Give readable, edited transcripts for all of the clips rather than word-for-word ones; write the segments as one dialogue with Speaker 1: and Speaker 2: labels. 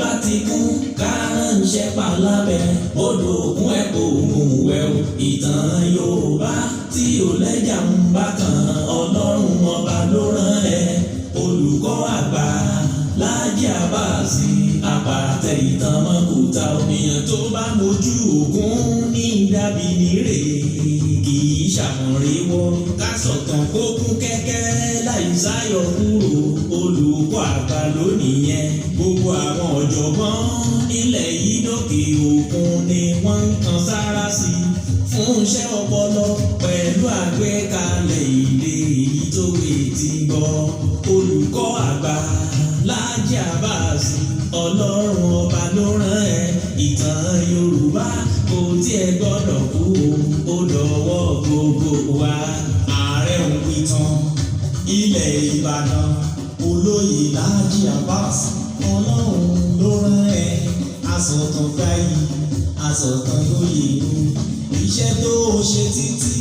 Speaker 1: Bá ti kún ká ránṣẹ́ palábẹ́ odò ògùn ẹ̀ kò mú wẹ̀ o. Ìtàn Yorùbá tí ò lẹ́jà ń bá kan, Ọlọ́run Ọba ló rán ẹ. Olùkọ́ àgbà Láàjì Àbáàsì, àpàtẹ ìtàn mọ́kúta. Èèyàn tó bá mojú ògún ní dàbí nírè, kì í ṣàmọ̀ríwọ́. Ká sọ̀tàn kó kún kẹ́kẹ́ láì sáyọ kúrò, olùkọ́ àgbà lónìí yẹn. Gbogbo àwọn ọ̀jọ̀gbọ́n nílẹ̀ yìí, lókè òkun ni wọ́n ń kan sára sí fún iṣẹ́ ọpọlọ pẹ̀lú àgbékalẹ̀ èdè èyí tó wé ti gbọ́. Olùkọ́ àgbà Láàjì Àbáàsì, Ọlọ́run Ọba ló rán ẹ. Ìtàn Yorùbá kò tiẹ̀ gbọ́dọ̀ kú o, ó dọ̀wọ́ gbogbo wa. Ààrẹ òǹpìtàn ilẹ̀ Ìbàdàn, olóyè Láàjì Abbas, Ọlọ́run ló rán ẹ. Asọ̀tàn gbayì, asọ̀tàn lóye o. Iṣẹ́ tó o ṣe títí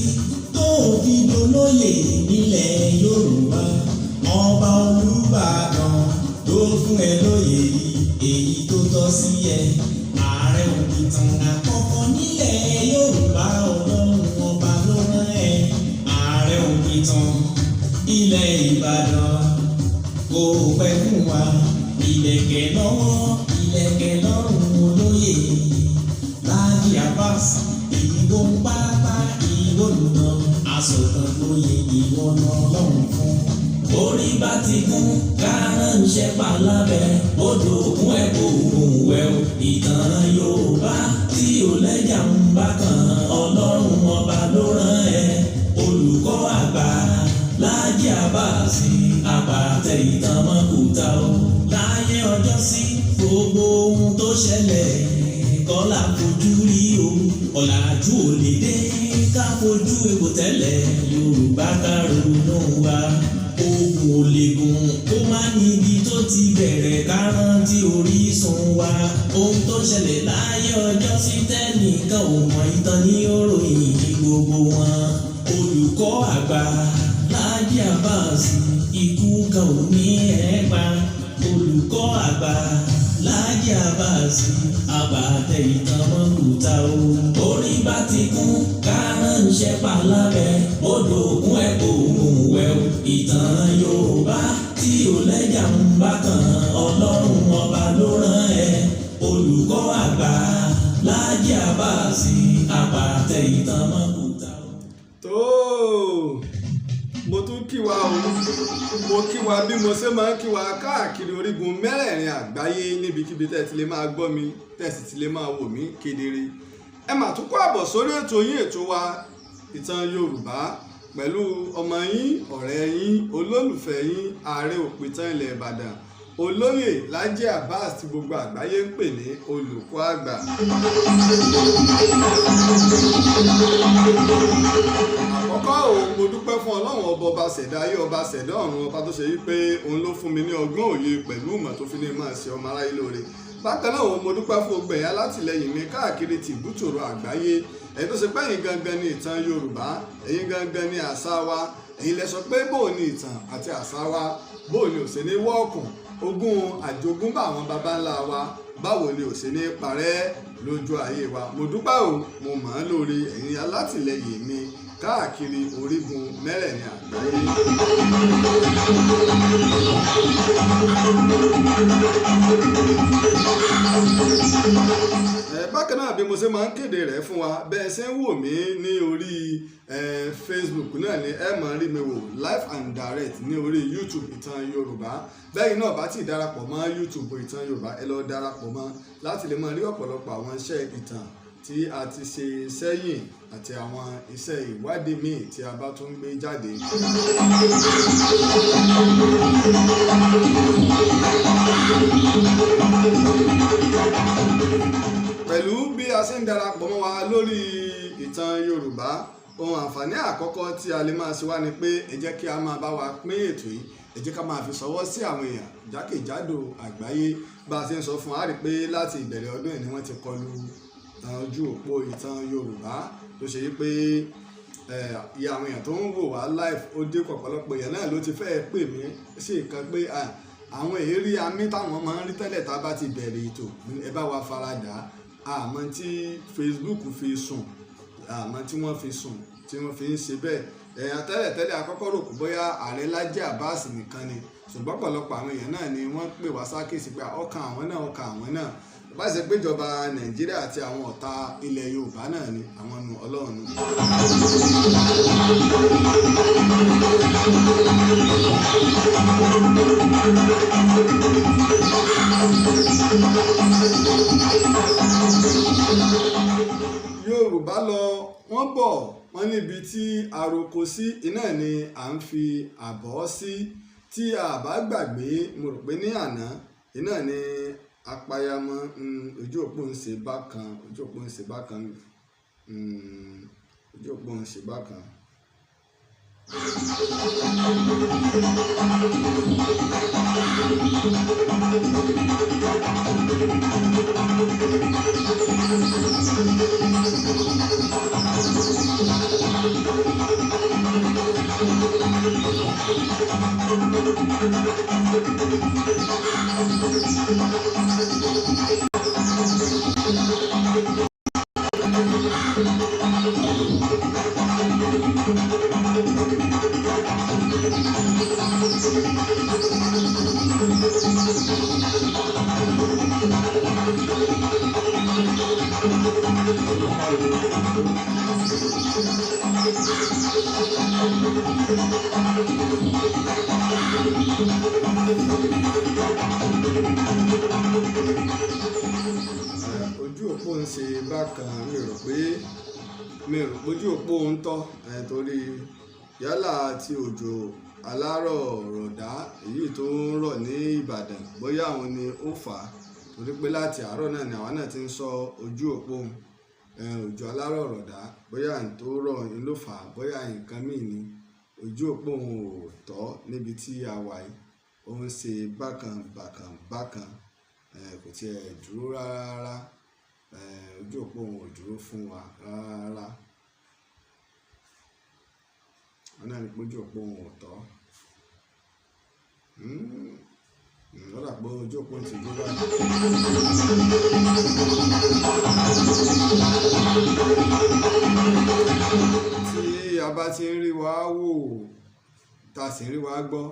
Speaker 1: tó o fi dolóyè nílẹ̀ Yorùbá, ọba Olúbàdàn ló fún ẹ lóyè yìí, èyí tó tọ́ sí ẹ. Ààrẹ òǹpìtàn àkọ́kọ́ nílẹ̀ Yorùbá, Ọlọ́run Ọba ló rán ẹ. Ààrẹ òǹpìtàn ilẹ̀ Ìbàdàn, kò pẹ́ fún wa. Ìlẹ̀kẹ̀ lọ́wọ́, ìlẹ̀kẹ̀ lọ́rùn, olóyè Láàjì Abbas, ìwọ ń pápá, ìwọ nùnà, asọ̀tàn lóye, ìwọ náà lọ́rùn fún. Orí bá ti kún ká ránṣẹ́ palábẹ́ odò ògùn ẹ̀ kò mú wẹ̀ o. Ìtàn Yorùbá tí ò lẹ́jà ń bá kan, Ọlọ́run Ọba ló rán ẹ. Olùkọ́ àgbà Láàjì Àbáàsì, àpàtẹ ìtàn mọ́kúta o. Láyé ọjọ́ sí, gbogbo ohun tó ṣẹlẹ̀ kọ́lá fojú rí o. Ọ̀làjú ò lè dé ká fojú egbò tẹ́lẹ̀. Yorùbá, ká ronú wa. Ogun ò lè gùn kó má níbi tó ti bẹ̀rẹ̀, ká rántí orísun wa. Ohun tó ṣẹlẹ̀ láyé ọjọ́ sí tẹ́nìkan ò mọ̀, ìtàn ní òròyìn gbogbo wọn. Olùkọ́ àgbà Láàjì Àbáàsì, ikú kan ò ní ẹ̀ pa. Olùkọ́ àgbà Láàjì Àbáàsì, àbàtẹ ìtàn mọ́kúta o. Orí bá ti kún ká ránṣẹ́ palábẹ́ odò ògùn ẹ̀ kò mú wẹ̀ o. Ìtàn Yorùbá tí ò lẹ́jà ń bá kan, Ọlọ́run Ọba ló rán ẹ. Olùkọ́ àgbà Láàjì Àbáàsì, àbàtẹ ìtàn mọ́kúta o.
Speaker 2: Tó mo tún kí wa o, mo kí wa bí mo ṣe máa ń kí wa káàkiri orígun mẹ́rẹ̀ẹ̀rin àgbáyé, níbikíbi tẹ́ ẹ ti lè máa gbọ́ mi, tẹ́ ẹ sì ti lè máa wò mí kedere. Ẹ mà tún kó àbọ̀ sórí ètò yín, ètò wa, Ìtàn Yorùbá, pẹ̀lú ọmọ yín, ọ̀rẹ́ yín, olólùfẹ́ yín, ààrẹ òpìtàn ilẹ̀ Ìbàdàn, olóyè Láàjì Abbas, tí gbogbo àgbáyé ń pè ní olùkọ́ àgbà. Àkọ́kọ́ o, mo dúpẹ́ fún Ọlọ́run Ọba, ọba ṣẹ̀dá ayé, ọba ṣẹ̀dá ọ̀run, ọba tó ṣe wípé òun ló fún mi ní ọgbọ́n, òye pẹ̀lú ìmọ̀ tó fi ní máa ṣe ọmọ aráyé lóore. Bákan náà o, mo dúpẹ́ fún gbogbo ẹ̀yin alátìlẹyìn mi káàkiri tìbútòrò àgbáyé, ẹ̀yin tó ṣe pé ẹ̀yin gangan ni ìtàn Yorùbá, ẹ̀yin gangan ni àṣà wa. Ẹ̀yin lẹ sọ pé bóò ni ìtàn àti àṣà wa, bóò ni ò ṣe ní wọ́ọ̀kùn, ogún àjogúnbá àwọn baba ńlá wa, báwo ni ò ṣe ní parẹ́ lójú ayé wa. Mo dúpẹ́ o, mo mọ̀ ọ́n lórí ẹ̀yin alátìlẹyìn mi káàkiri orígun mẹ́rẹ̀ẹ̀rin àgbáyé. Bákan náà, bí mo ṣe máa ń kéde rẹ̀ fún wa, bẹ́ẹ̀ ṣe ń wò mí ní orí Facebook náà ni ẹ máa rí mi wò live and direct ní orí YouTube Ìtàn Yorùbá. Bẹ́ẹ̀ náà, bá ti darapọ̀ mọ́ YouTube Ìtàn Yorùbá, ẹ lọ darapọ̀ mọ́ láti lè máa rí ọ̀pọ̀lọpọ̀ àwọn iṣẹ́ ìtàn tí a ti ṣe sẹ́yìn àti àwọn iṣẹ́ ìwádìí míì tí a bá tún gbé jáde. Pẹ̀lú bí a ṣe ń darapọ̀ mọ́ wa lórí Ìtàn Yorùbá, ohun àǹfààní àkọ́kọ́ tí a lè máa ṣe wá ni pé ẹ jẹ́ kí a máa bá wa pín ètò yìí, ẹ jẹ́ ká máa fi ṣọwọ́ sí àwọn èèyàn jákèjádò àgbáyé. Bá a ṣe ń sọ fún wa, rí i pé láti ìbẹ̀rẹ̀ ọdún yìí ni wọ́n ti kọlu ojú òpó Ìtàn Yorùbá, tó ṣe pé iye àwọn èèyàn tó ń wò wá live ó dín. Ọ̀pọ̀lọpọ̀ èèyàn náà ló ti fẹ́ pè mí sí nǹkan pé Àwọn èrí amí táwọn máa ń rí tẹ́lẹ̀ tá a bá ti bẹ̀rẹ̀ ètò, ẹ bá wa faradà. Àmọ́ tí Facebook fi sùn, àmọ́ tí wọ́n fi sùn tí wọ́n fi ń ṣe bẹ́ẹ̀. Ẹ̀yàn tẹ́lẹ̀tẹ́lẹ̀ akọ́kọ́ rò kó bóyá ààrẹ Lájí Abbas nìkan ni, ṣùgbọ́n ọ̀pọ̀lọpọ̀ àwọn èèyàn náà ni wọ́n pè wá sákèsí pé ọkàn àwọn náà, ọkàn àwọn náà bá ṣe péjọba Nàìjíríà àti àwọn ọ̀tá ilẹ̀ Yorùbá náà ni àwọn nu Ọlọ́run nu. Yorùbá lọ, wọ́n bọ̀, wọ́n níbi tí aroko sí iná ni à ń fi àbọ̀ sí. Tí a bá gbàgbé, mo rò pé ní àná iná ni apayamọ. Ojú òpó ń ṣe bákan, ojú òpó ń ṣe bákan, ojú òpó ń ṣe bákan. Ojú òpó ń ṣe bákan, mi rò pé ojú òpó ń tọ́, torí yálà ti òjò alárọ̀ rọ̀dá èyí tó ń rọ̀ ní Ìbàdàn, bóyá àwọn ni ó fà á, torí pé láti àárọ̀ náà ni àwa náà ti ń sọ ojú òpó òun. Òjò alárọ̀ rọ̀dá, bóyá n tó rọ̀ ń ló fà á, bóyá nǹkan míì ni, ojú òpó òun ò tọ́ níbi tí a wà yìí. Ó ń ṣe bákan bákan bákan, kò tiẹ̀ dúró rárá. Ojú òpó òun ò dúró fún wa rárá. Wọ́n náà ní pé ojú òpó òun ò tọ́. Ó dà pé ojú òpó ti dúró báyìí. Tí a bá ti ń rí wa wò, tá a sì ń rí wa gbọ́,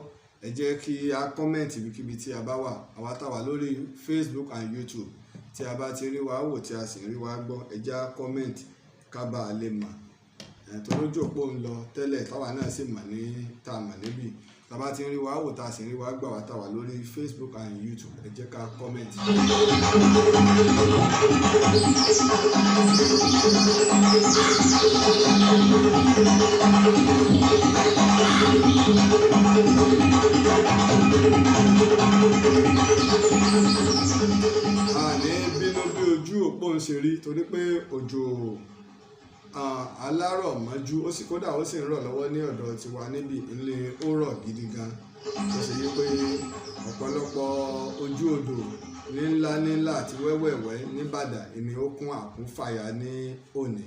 Speaker 2: ẹ jẹ́ kí a kọ́mẹ̀ntì ibikíbi tí a bá wà. Àwa tá wà lórí Facebook and YouTube, tí a bá ti rí wa wò, tí a sì ń rí wa gbọ́, ẹ jẹ́ á kọ́mẹ̀ntì ká bá a lè mọ̀. Torí ojú òpó ń lọ tẹ́lẹ̀ táwa náà sì mọ̀ ní tá a mọ̀ níbí. Tá a bá ti ń rí wa wò, tá a sì ń rí wa gbọ́, àwa tá wà lórí Facebook and YouTube, ẹ jẹ́ ká kọ́mẹ̀ntì. A ní bínú bí ojú òpó ń ṣe rí, torí pé òjò alárọ̀ mọ́jú, ó sì kódà ó sì ń rọ̀ lọ́wọ́ ní ọ̀dọ̀ tiwa níbi ilé, ó rọ̀ gidi gan. Tó ṣe yí pé ọ̀pọ̀lọpọ̀ ojú odò ní ńlá ní ńlá àti wẹ́wẹ̀wẹ́ ní Ìbàdàn ni ó kún àkúnfàyà ní òní.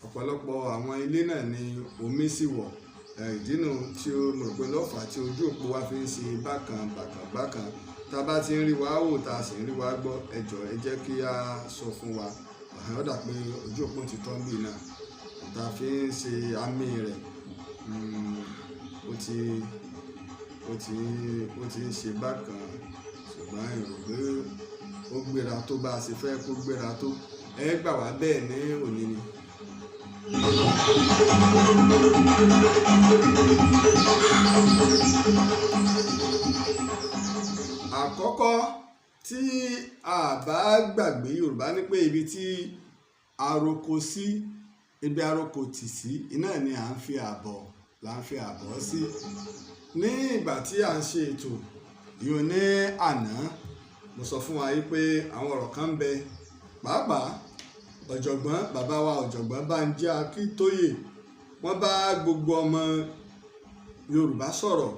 Speaker 2: Ọ̀pọ̀lọpọ̀ àwọn ilé náà ni omi sì wọ̀. Ìdí nu tí ó mo rò pé lọ́fà tí ojú òpó wa fi ń ṣe bákan bákan bákan. Tá a bá ti ń rí wa wò, tá a sì ń rí wa gbọ́, ẹ jọ̀ọ́ ẹ jẹ́ kí a sọ fún wa. Ó dà pé ojú òpó ti tán bí náà tá a fi ń ṣe àmì rẹ̀. Ó ti ń ṣe bákan, ṣùgbọ́n èrò pé ó gbéra tó bá a ṣe fẹ́ kó gbéra tó. Ẹ gbà wá bẹ́ẹ̀ ní òní ni. Àkọ́kọ́, tí a bá gbàgbé, Yorùbá ní pé ibi tí aroko sí, ibi aroko tì sí, iná ni à ń fi àbọ̀, là ń fi àbọ̀ sí. Ní ìgbà tí à ń ṣe ètò yìí ní àná, mo sọ fún wa yìí pé àwọn ọ̀rọ̀ kan ń bẹ, pàápàá ọ̀jọ̀gbọ́n bàbá wa ọ̀jọ̀gbọ́n Bánjí Akíntóyè, wọ́n bá gbogbo ọmọ Yorùbá sọ̀rọ̀,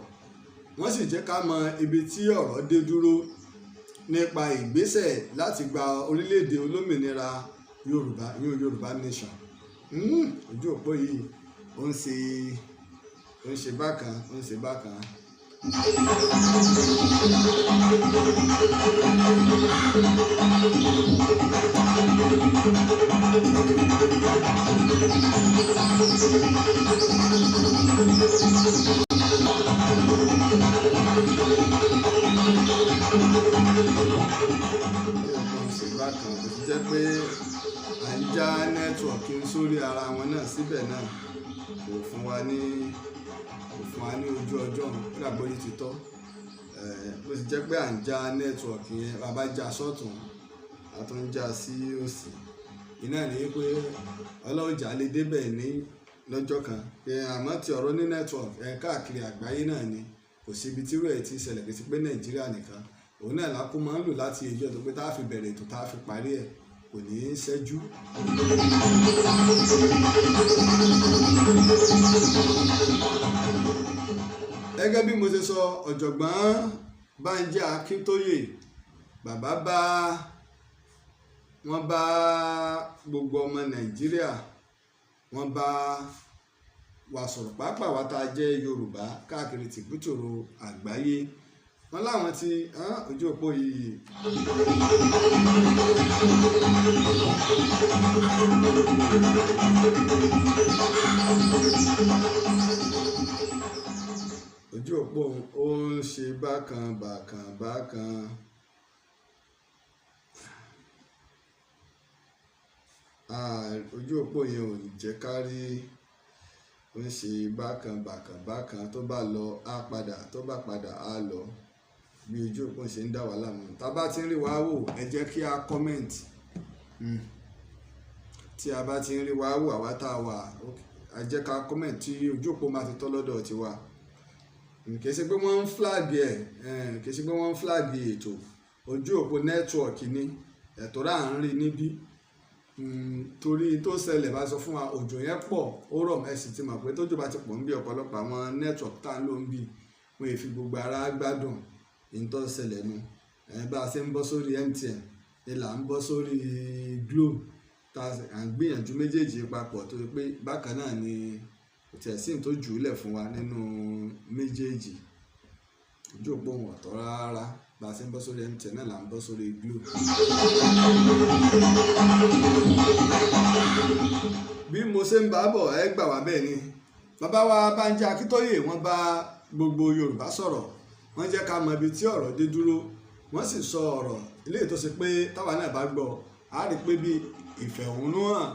Speaker 2: wọ́n sì jẹ́ ká mọ ibi tí ọ̀rọ̀ dé dúró nípa ìgbésẹ̀ láti gba orílẹ̀-èdè olómìnira Yorùbá, ìyẹn Yorùbá Nation. Ojú òpó yìí ó ń ṣe bákan, ó ń ṣe bákan. Nǹkan ṣe bákan, kò sì jẹ́ pé à ń já network sórí ara wọn náà síbẹ̀ náà kò fún wa ní ojú ọjọ́. Ó dàgbọ́ orí ti tọ́. Bó ti jẹ́ pé à ń já network yẹn, bàbá já sọ́tún, a tún ń já sí òsì, iná ní pé ọlọ́jà lè débẹ̀ ní lọ́jọ́ kan. Àmọ́ ti ọ̀rọ̀ ní network káàkiri àgbáyé náà ni, kò sí ibi tí irú ẹ̀ ti ṣẹlẹ̀, kì í sí pé Nàìjíríà nìkan. Òun náà la kó máa ń lò láti ẹjọ́ tó pé tá a fi bẹ̀rẹ̀ ètò, tá a fi parí ẹ̀, kò ní í ṣẹ́jú. Gẹ́gẹ́ bí mo ṣe sọ, Ọ̀jọ̀gbọ́n Bánjí Akíntóyè, bàbá bá wọ́n bá gbogbo ọmọ Nàìjíríà, wọ́n bá wa sọ̀rọ̀, pàápàá wa tá a jẹ́ Yorùbá káàkiri tìbútòrò àgbáyé. Wọ́n láwọn ti ojú òpó yìí. Ojú òpó ó ń ṣe bákan bákan bákan. Ojú òpó yẹn ò jẹ́ ká rí, ó ń ṣe bákan bákan bákan. Tó bá lọ á padà, tó bá padà á lọ. Bí ojú òpó ṣe ń dá wa láàmú. Tá bá ti ń rí wa wò, ẹ jẹ́ kí a comment. Tí a bá ti ń rí wa wò, àwa tá a wà, ẹ jẹ́ ká comment tí ojú òpó máa ti tọ́ lọ́dọ̀ tiwa. Kì í ṣe pé wọ́n ń flag ẹ̀, kì í ṣe pé wọ́n ń flag ètò. Ojú òpó network ni, ẹ̀tọ́ rà ń rí níbí. Torí tó ṣẹlẹ̀ bá sọ fún wa, òjò yẹn pọ̀, ó rọ̀, ẹ sì ti mọ̀ pé tójò bá ti pọ̀ ń bí, ọ̀pọ̀lọpọ̀ àwọn network tá ń lò ń bí, wọ́n ì fi gbogbo ara gbádùn. Ìyẹn tó ṣẹlẹ̀ nu. Bá a ṣe ń bọ́ sórí MTN, ni là ń bọ́ sórí Glo. Tá a ń gbìyànjú méjèèjì papọ̀ torí pé bákan náà ni, kò tiẹ̀ sí ohun tó jù ú lẹ̀ fún wa nínú méjèèjì. Ojú òpó wọn ò tọ́ rárá. Bá a ṣe ń bọ́ sórí MTN náà là ń bọ́ sórí Glo. Bí mo ṣe ń bá bọ̀, ẹ gbà wá bẹ́ẹ̀ ni. Bàbá wa Bánjí Akíntóyè, wọ́n bá gbogbo Yorùbá sọ̀rọ̀. Wọ́n jẹ́ ká mọ ibi tí ọ̀rọ̀ dé dúró. Wọ́n sì sọ ọ̀rọ̀ eléyìí tó ṣe pé táwa náà bá gbọ́, a rí pé bí ìfẹ̀hónúhàn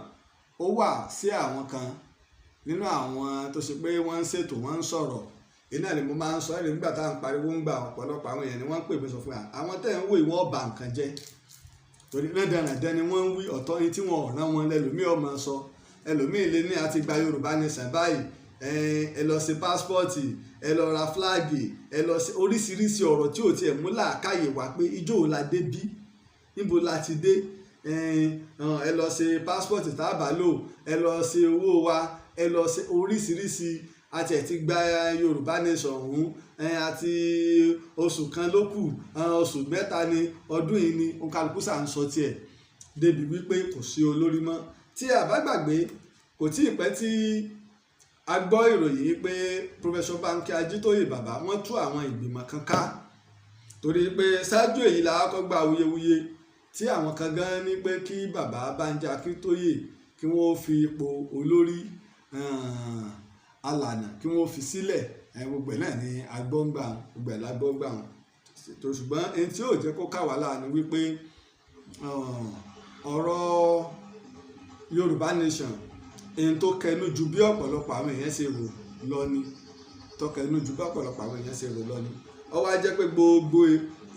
Speaker 2: ó wà sí àwọn kan nínú àwọn tó ṣe pé wọ́n ń ṣètò, wọ́n ń sọ̀rọ̀. Iná ni mo máa ń sọ ẹ̀rí nígbà tá à ń pariwo ń gba ọ̀pọ̀lọpọ̀ àwọn èèyàn ni wọ́n ń pè mí sọ fún wa. Àwọn tẹ́ ń wò ìwọ́n ọba nǹkan jẹ́. Torí rẹ́dẹ̀rẹ̀dẹ̀ ni wọ́n ń wí, ọ̀tọ̀ ní tí wọ́n ọ̀ràn wọn lẹ́lòmíì ọmọ sọ. Ẹlòmíì lè ní a ti gba Yorùbá nation báyìí, ẹ lọ ṣe passport, ẹ lọ ra flag, ẹ lọ ṣe oríṣiríṣi ọ̀rọ̀ tí ò tiẹ̀ mú làákàyè wá pé ijó wo la dé bí, níbo la ti dé. Ẹ lọ ṣe passport tá a bá lò, ẹ lọ ṣe owó wa, ẹ lọ ṣe oríṣiríṣi. Àti ẹ̀ ti gba Yorùbá nation ọ̀hún, àti oṣù kan ló kù, oṣù mẹ́ta ni, ọdún yìí ni, òǹkàlùkù ṣà ń sọ tiẹ̀ débi wípé kò sí olórí mọ́. Tí a bá gbàgbé, kò tí ì pẹ́ tí a gbọ́ ìròyìn pé Professor Banki Ajítóyè bàbá, wọ́n tú àwọn ìgbìmọ̀ kan ká, torí pé ṣáájú èyí la kọ́kọ́ gba awuyewuye tí àwọn kan gan ní pé kí bàbá Bánjí Akíntóyè kí wọ́n fi ipò olórí alànà kí wọ́n fi sílẹ̀. Gbogbo ẹ̀ náà ni agbọ́ngbà, gbogbo ẹ̀ la gbọ́ngbà wọn. Ṣùgbọ́n ẹni tí yóò jẹ́ kó ká wá láàánú wípé ọ̀rọ̀ Yorùbá nation, ẹni tó kẹnu ju bí ọ̀pọ̀lọpọ̀ àwọn èèyàn ṣe rò lọ ni, tó kẹnu ju bí ọ̀pọ̀lọpọ̀ àwọn èèyàn ṣe rò lọ ni. Ó wá jẹ́ pé gbogbo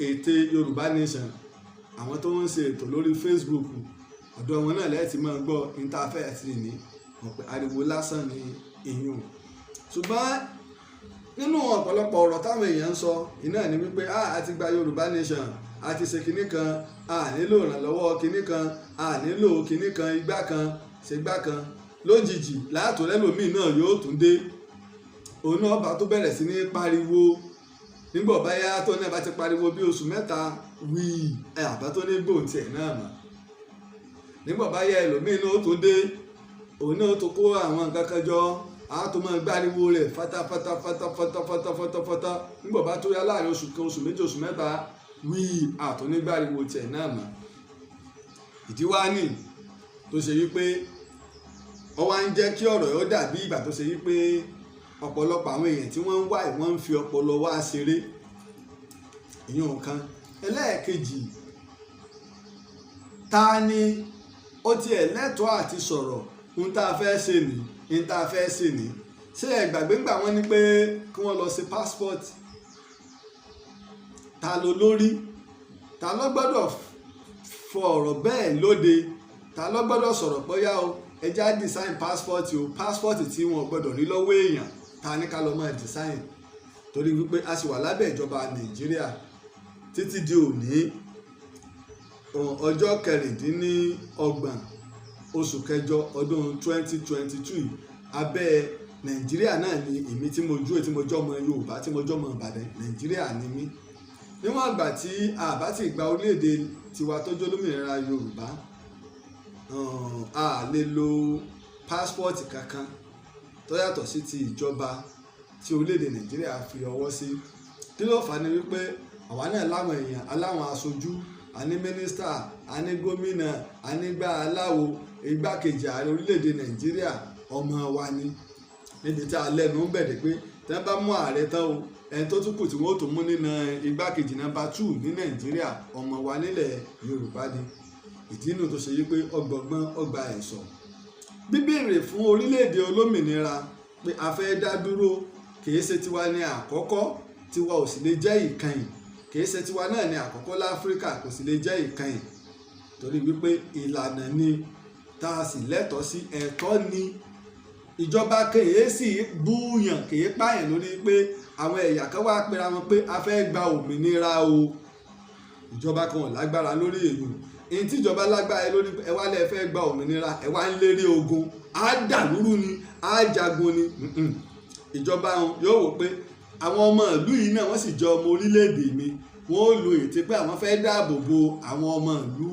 Speaker 2: ète Yorùbá nation, àwọn tó ń ṣe ètò lórí Facebook, ọ̀dọ̀ wọn náà lẹ́ẹ̀tì máa gbọ́ interfere ní ọ̀pẹ ariwo lásán ni ìyún. Ṣùgbọ́n nínú ọ̀pọ̀lọpọ̀ ọ̀rọ̀ táwọn èèyàn ń sọ, iná ni wípé a ti gba Yorùbá nation, a ti ṣe kinní kan, a nílò ìrànlọ́wọ́ kinní kan, a nílò kinní kan, igbá kan ṣe igbá kan. Lójijì láàtò lẹ́lòmíì náà yóò tún dé, òun náà bá tó bẹ̀rẹ̀ sí ní pariwo. Nígbà báyá tó náà bá ti pariwo bí oṣù mẹ́ta wíì, ẹ àbá tó ní gbòǹtì ẹ̀ náà mọ̀. Nígbà báyá ẹlòmíì náà ó tún dé, òun náà tó kó àwọn nǹkan kan jọ, A tó máa gbáriwo rẹ̀ fatafata fatafata fatafata fata. Nígbà bá tó yá láàrin oṣù kan, oṣù méjì, oṣù mẹ́ta, wíì àtúnígbàriwo tiẹ̀ náà mọ́. Ìdí wá nì tó ṣe wípé ó wá ń jẹ́ kí ọ̀rọ̀ yóò dàbí ìgbà tó ṣe wípé ọ̀pọ̀lọpọ̀ àwọn èèyàn tí wọ́n ń wá wọ́n ń fi ọpọlọ wá ṣeré. Ìyẹn kan. Ẹlẹ́ẹ̀kejì, ta ni ó tiẹ̀ lẹ́tọ̀ọ́ àti sọ̀rọ̀ ohun tá a fẹ́ ṣe ní, ohun tá a fẹ́ ṣe ní? Ṣé ẹ gbàgbé ńgbà wọ́n ní pé kí wọ́n lọ ṣe passport? Ta ló lórí? Ta ló gbọ́dọ̀ fọ ọ̀rọ̀ bẹ́ẹ̀ lóde? Ta ló gbọ́dọ̀ sọ̀rọ̀ bóyá o ẹ já design passport o, passport tí wọn gbọ́dọ̀ rí lọ́wọ́ èèyàn, ta ní ká lọ máa design? Torí wípé a sì wà lábẹ́ ìjọba Nàìjíríà títí di òní, ọjọ́ 26 oṣù kẹjọ ọdún 2022. Abẹ́ Nàìjíríà náà ni èmi tí mo dúró, tí mo jọ́ ọmọ Yorùbá, tí mo jọ́ ọmọ Ìbàdàn, Nàìjíríà ni mí. Níwọ̀n ìgbà tí a bá ti gba orílẹ̀-èdè tiwa tó jẹ́ olómìnira Yorùbá, a lè lo passport kankan tó yàtọ̀ sí ti ìjọba tí orílẹ̀-èdè Nàìjíríà fi ọwọ́ sí. Kí ló fà á ni wípé àwa náà láwọn èèyàn, aláwọn aṣojú, a ní mínísítà, a ní gómìnà, a ní gbá aláwo, igbákejì ààrẹ orílẹ̀-èdè Nàìjíríà ọmọ wa ni. Níbi tí a lẹ́nu ń bẹ̀rẹ̀ pé tí wọ́n bá mú ààrẹ tán o, ẹni tó tún kù tí wọ́n ó tún mú nínú igbákejì number 2 ní Nàìjíríà, ọmọ wa nílẹ̀ Yorùbá ni. Ìdí inú tó ṣe yí pé ọgbọ̀ngbọ́n ọgbà ẹ̀sọ̀ bíbèrè fún orílẹ̀-èdè olómìnira pé a fẹ́ dá dúró, kìí ṣe tiwa ní àkọ́kọ́, tiwa ò sì lè jẹ́ ìkànnì. Kìí ṣe tiwa náà ní àkọ́kọ́ láfíríkà, kò sì lè jẹ́ ìkànnì, torí wípé ìlànà ni tá a sì lẹ́tọ̀ọ́ sí, ẹ̀tọ́ ni. Ìjọba kèé sì búyàn, kèé pààyàn lórí pé àwọn ẹ̀yà kan wá pera wọn pé a fẹ́ gba òmìnira o. Ìjọba kan ò lágbára lórí èyí. Èyí tí ìjọba lágbára lórí, ẹ wá lẹ́ fẹ́ gba òmìnira, ẹ wá ń lérí ogun, á dàlúrú ni, á jagun ni. Ìjọba yóò wò pé àwọn ọmọ ìlú yìí náà wọ́n sì jẹ́ ọmọ orílẹ̀-èdè mi, wọ́n ó lo ète pé àwọn fẹ́ dáàbò bo àwọn ọmọ ìlú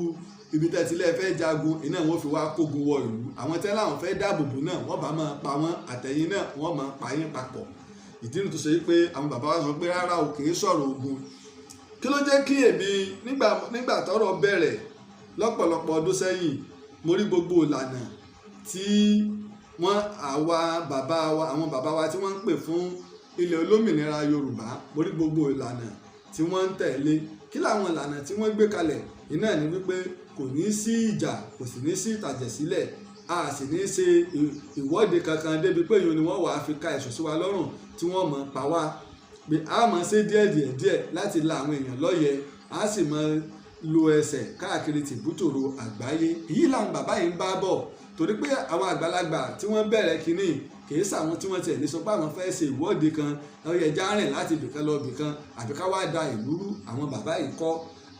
Speaker 2: ibi tẹ́tílẹ̀ fẹ́ jagun iná, wọ́n fi wá kógun wọ ìlú. Àwọn tẹ́lẹ̀ àwọn fẹ́ dáàbò bò náà, wọ́n bá máa pa wọ́n, àtẹ̀yìn náà wọ́n máa pa yín papọ̀. Ìdí nu tó ṣe pé àwọn bàbá wa sọ pé rárá o, kì í sọ̀rọ̀ ogun. Kí ló jẹ́ kí èmi nígbà tọ́rọ̀ bẹ̀rẹ̀ lọ́pọ̀lọpọ̀ ọdún sẹ́yìn, mo rí gbogbo ìlànà tí wọ́n àwa bàbá wa, àwọn bàbá wa tí wọ́n ń pè fún ilẹ̀ olómìnira Yorùbá, mo rí gbogbo ìlànà tí wọ́n ń tẹ̀lé. Kí làwọn ìlànà tí wọ́n gbé kalẹ̀? Iná ní wípé kò ní sí ìjà, kò sì ní sí ìtàjẹ̀sílẹ̀, a sì ní ṣe ìwọ́de kankan débi pé èèyàn ni wọ́n wàá fi ka ẹ̀sùn sí wa lọ́rùn tí wọ́n mọ̀ pa wá, pé a mọ̀ ṣe díẹ̀ díẹ̀ díẹ̀ láti la àwọn èèyàn lọ́yẹ̀, a sì mọ̀ lo ẹsẹ̀ káàkiri tìbútòrò àgbáyé. Èyí làwọn bàbá yìí ń bá bọ̀, torí pé àwọn àgbàlagbà tí wọ́n bẹ̀rẹ̀ kínní kìí sàwọn tí wọ́n tiẹ̀ lè sọ pé àwọn fẹ́ ṣe ìwọ́de kan, ó yẹ já rìn láti ibìkan lọ ibìkan àbí ká wá da ìlú rú. Àwọn bàbá yìí kọ́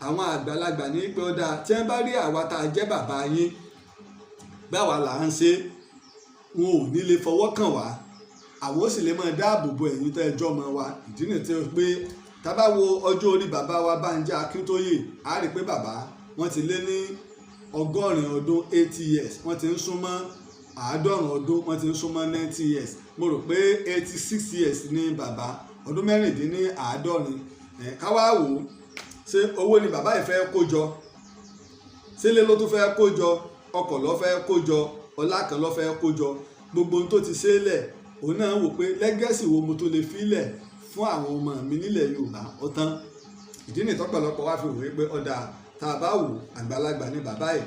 Speaker 2: àwọn àgbàlagbà ní pé ó dáa tí wọ́n bá rí àwa tá a jẹ́ bàbá yín, báwa là ń ṣe, wọn ò ní lè fọwọ́ kàn wá, àwọn ó sì lè máa dáàbò bo ẹ̀yin tó ẹjọ́ mọ́ wa. Ìdí nìyí tí ó pé tá bá wo ọjọ́ orí bàbá wa Bánjí Akíntóyè, á rí i pé bàbá wọ́n ti lé ní 80 ọdún, 80 years, wọ́n ti ń súnmọ́ 90 ọdún, wọ́n ti ń súnmọ́ 90 years. Mo rò pé 86 years ní bàbá, ọdún 76. Ká wá wò ó, ṣé owó ni bàbá yìí fẹ́ kó jọ? Ṣélé ló tún fẹ́ kó jọ? Ọkọ̀ ló fẹ́ kó jọ? Ọlá kan ló fẹ́ kó jọ? Gbogbo ohun tó ti ṣe é lẹ̀, òun náà wò pé legacy wo mo tó lè filẹ̀ fún àwọn ọmọ mi nílẹ̀ Yorùbá, ó tán. Ìdí nìyí tọ́pọ̀lọpọ̀ wá fi wò pé ọ̀dà tá a bá wò, àgbàlagbà ni bàbá yìí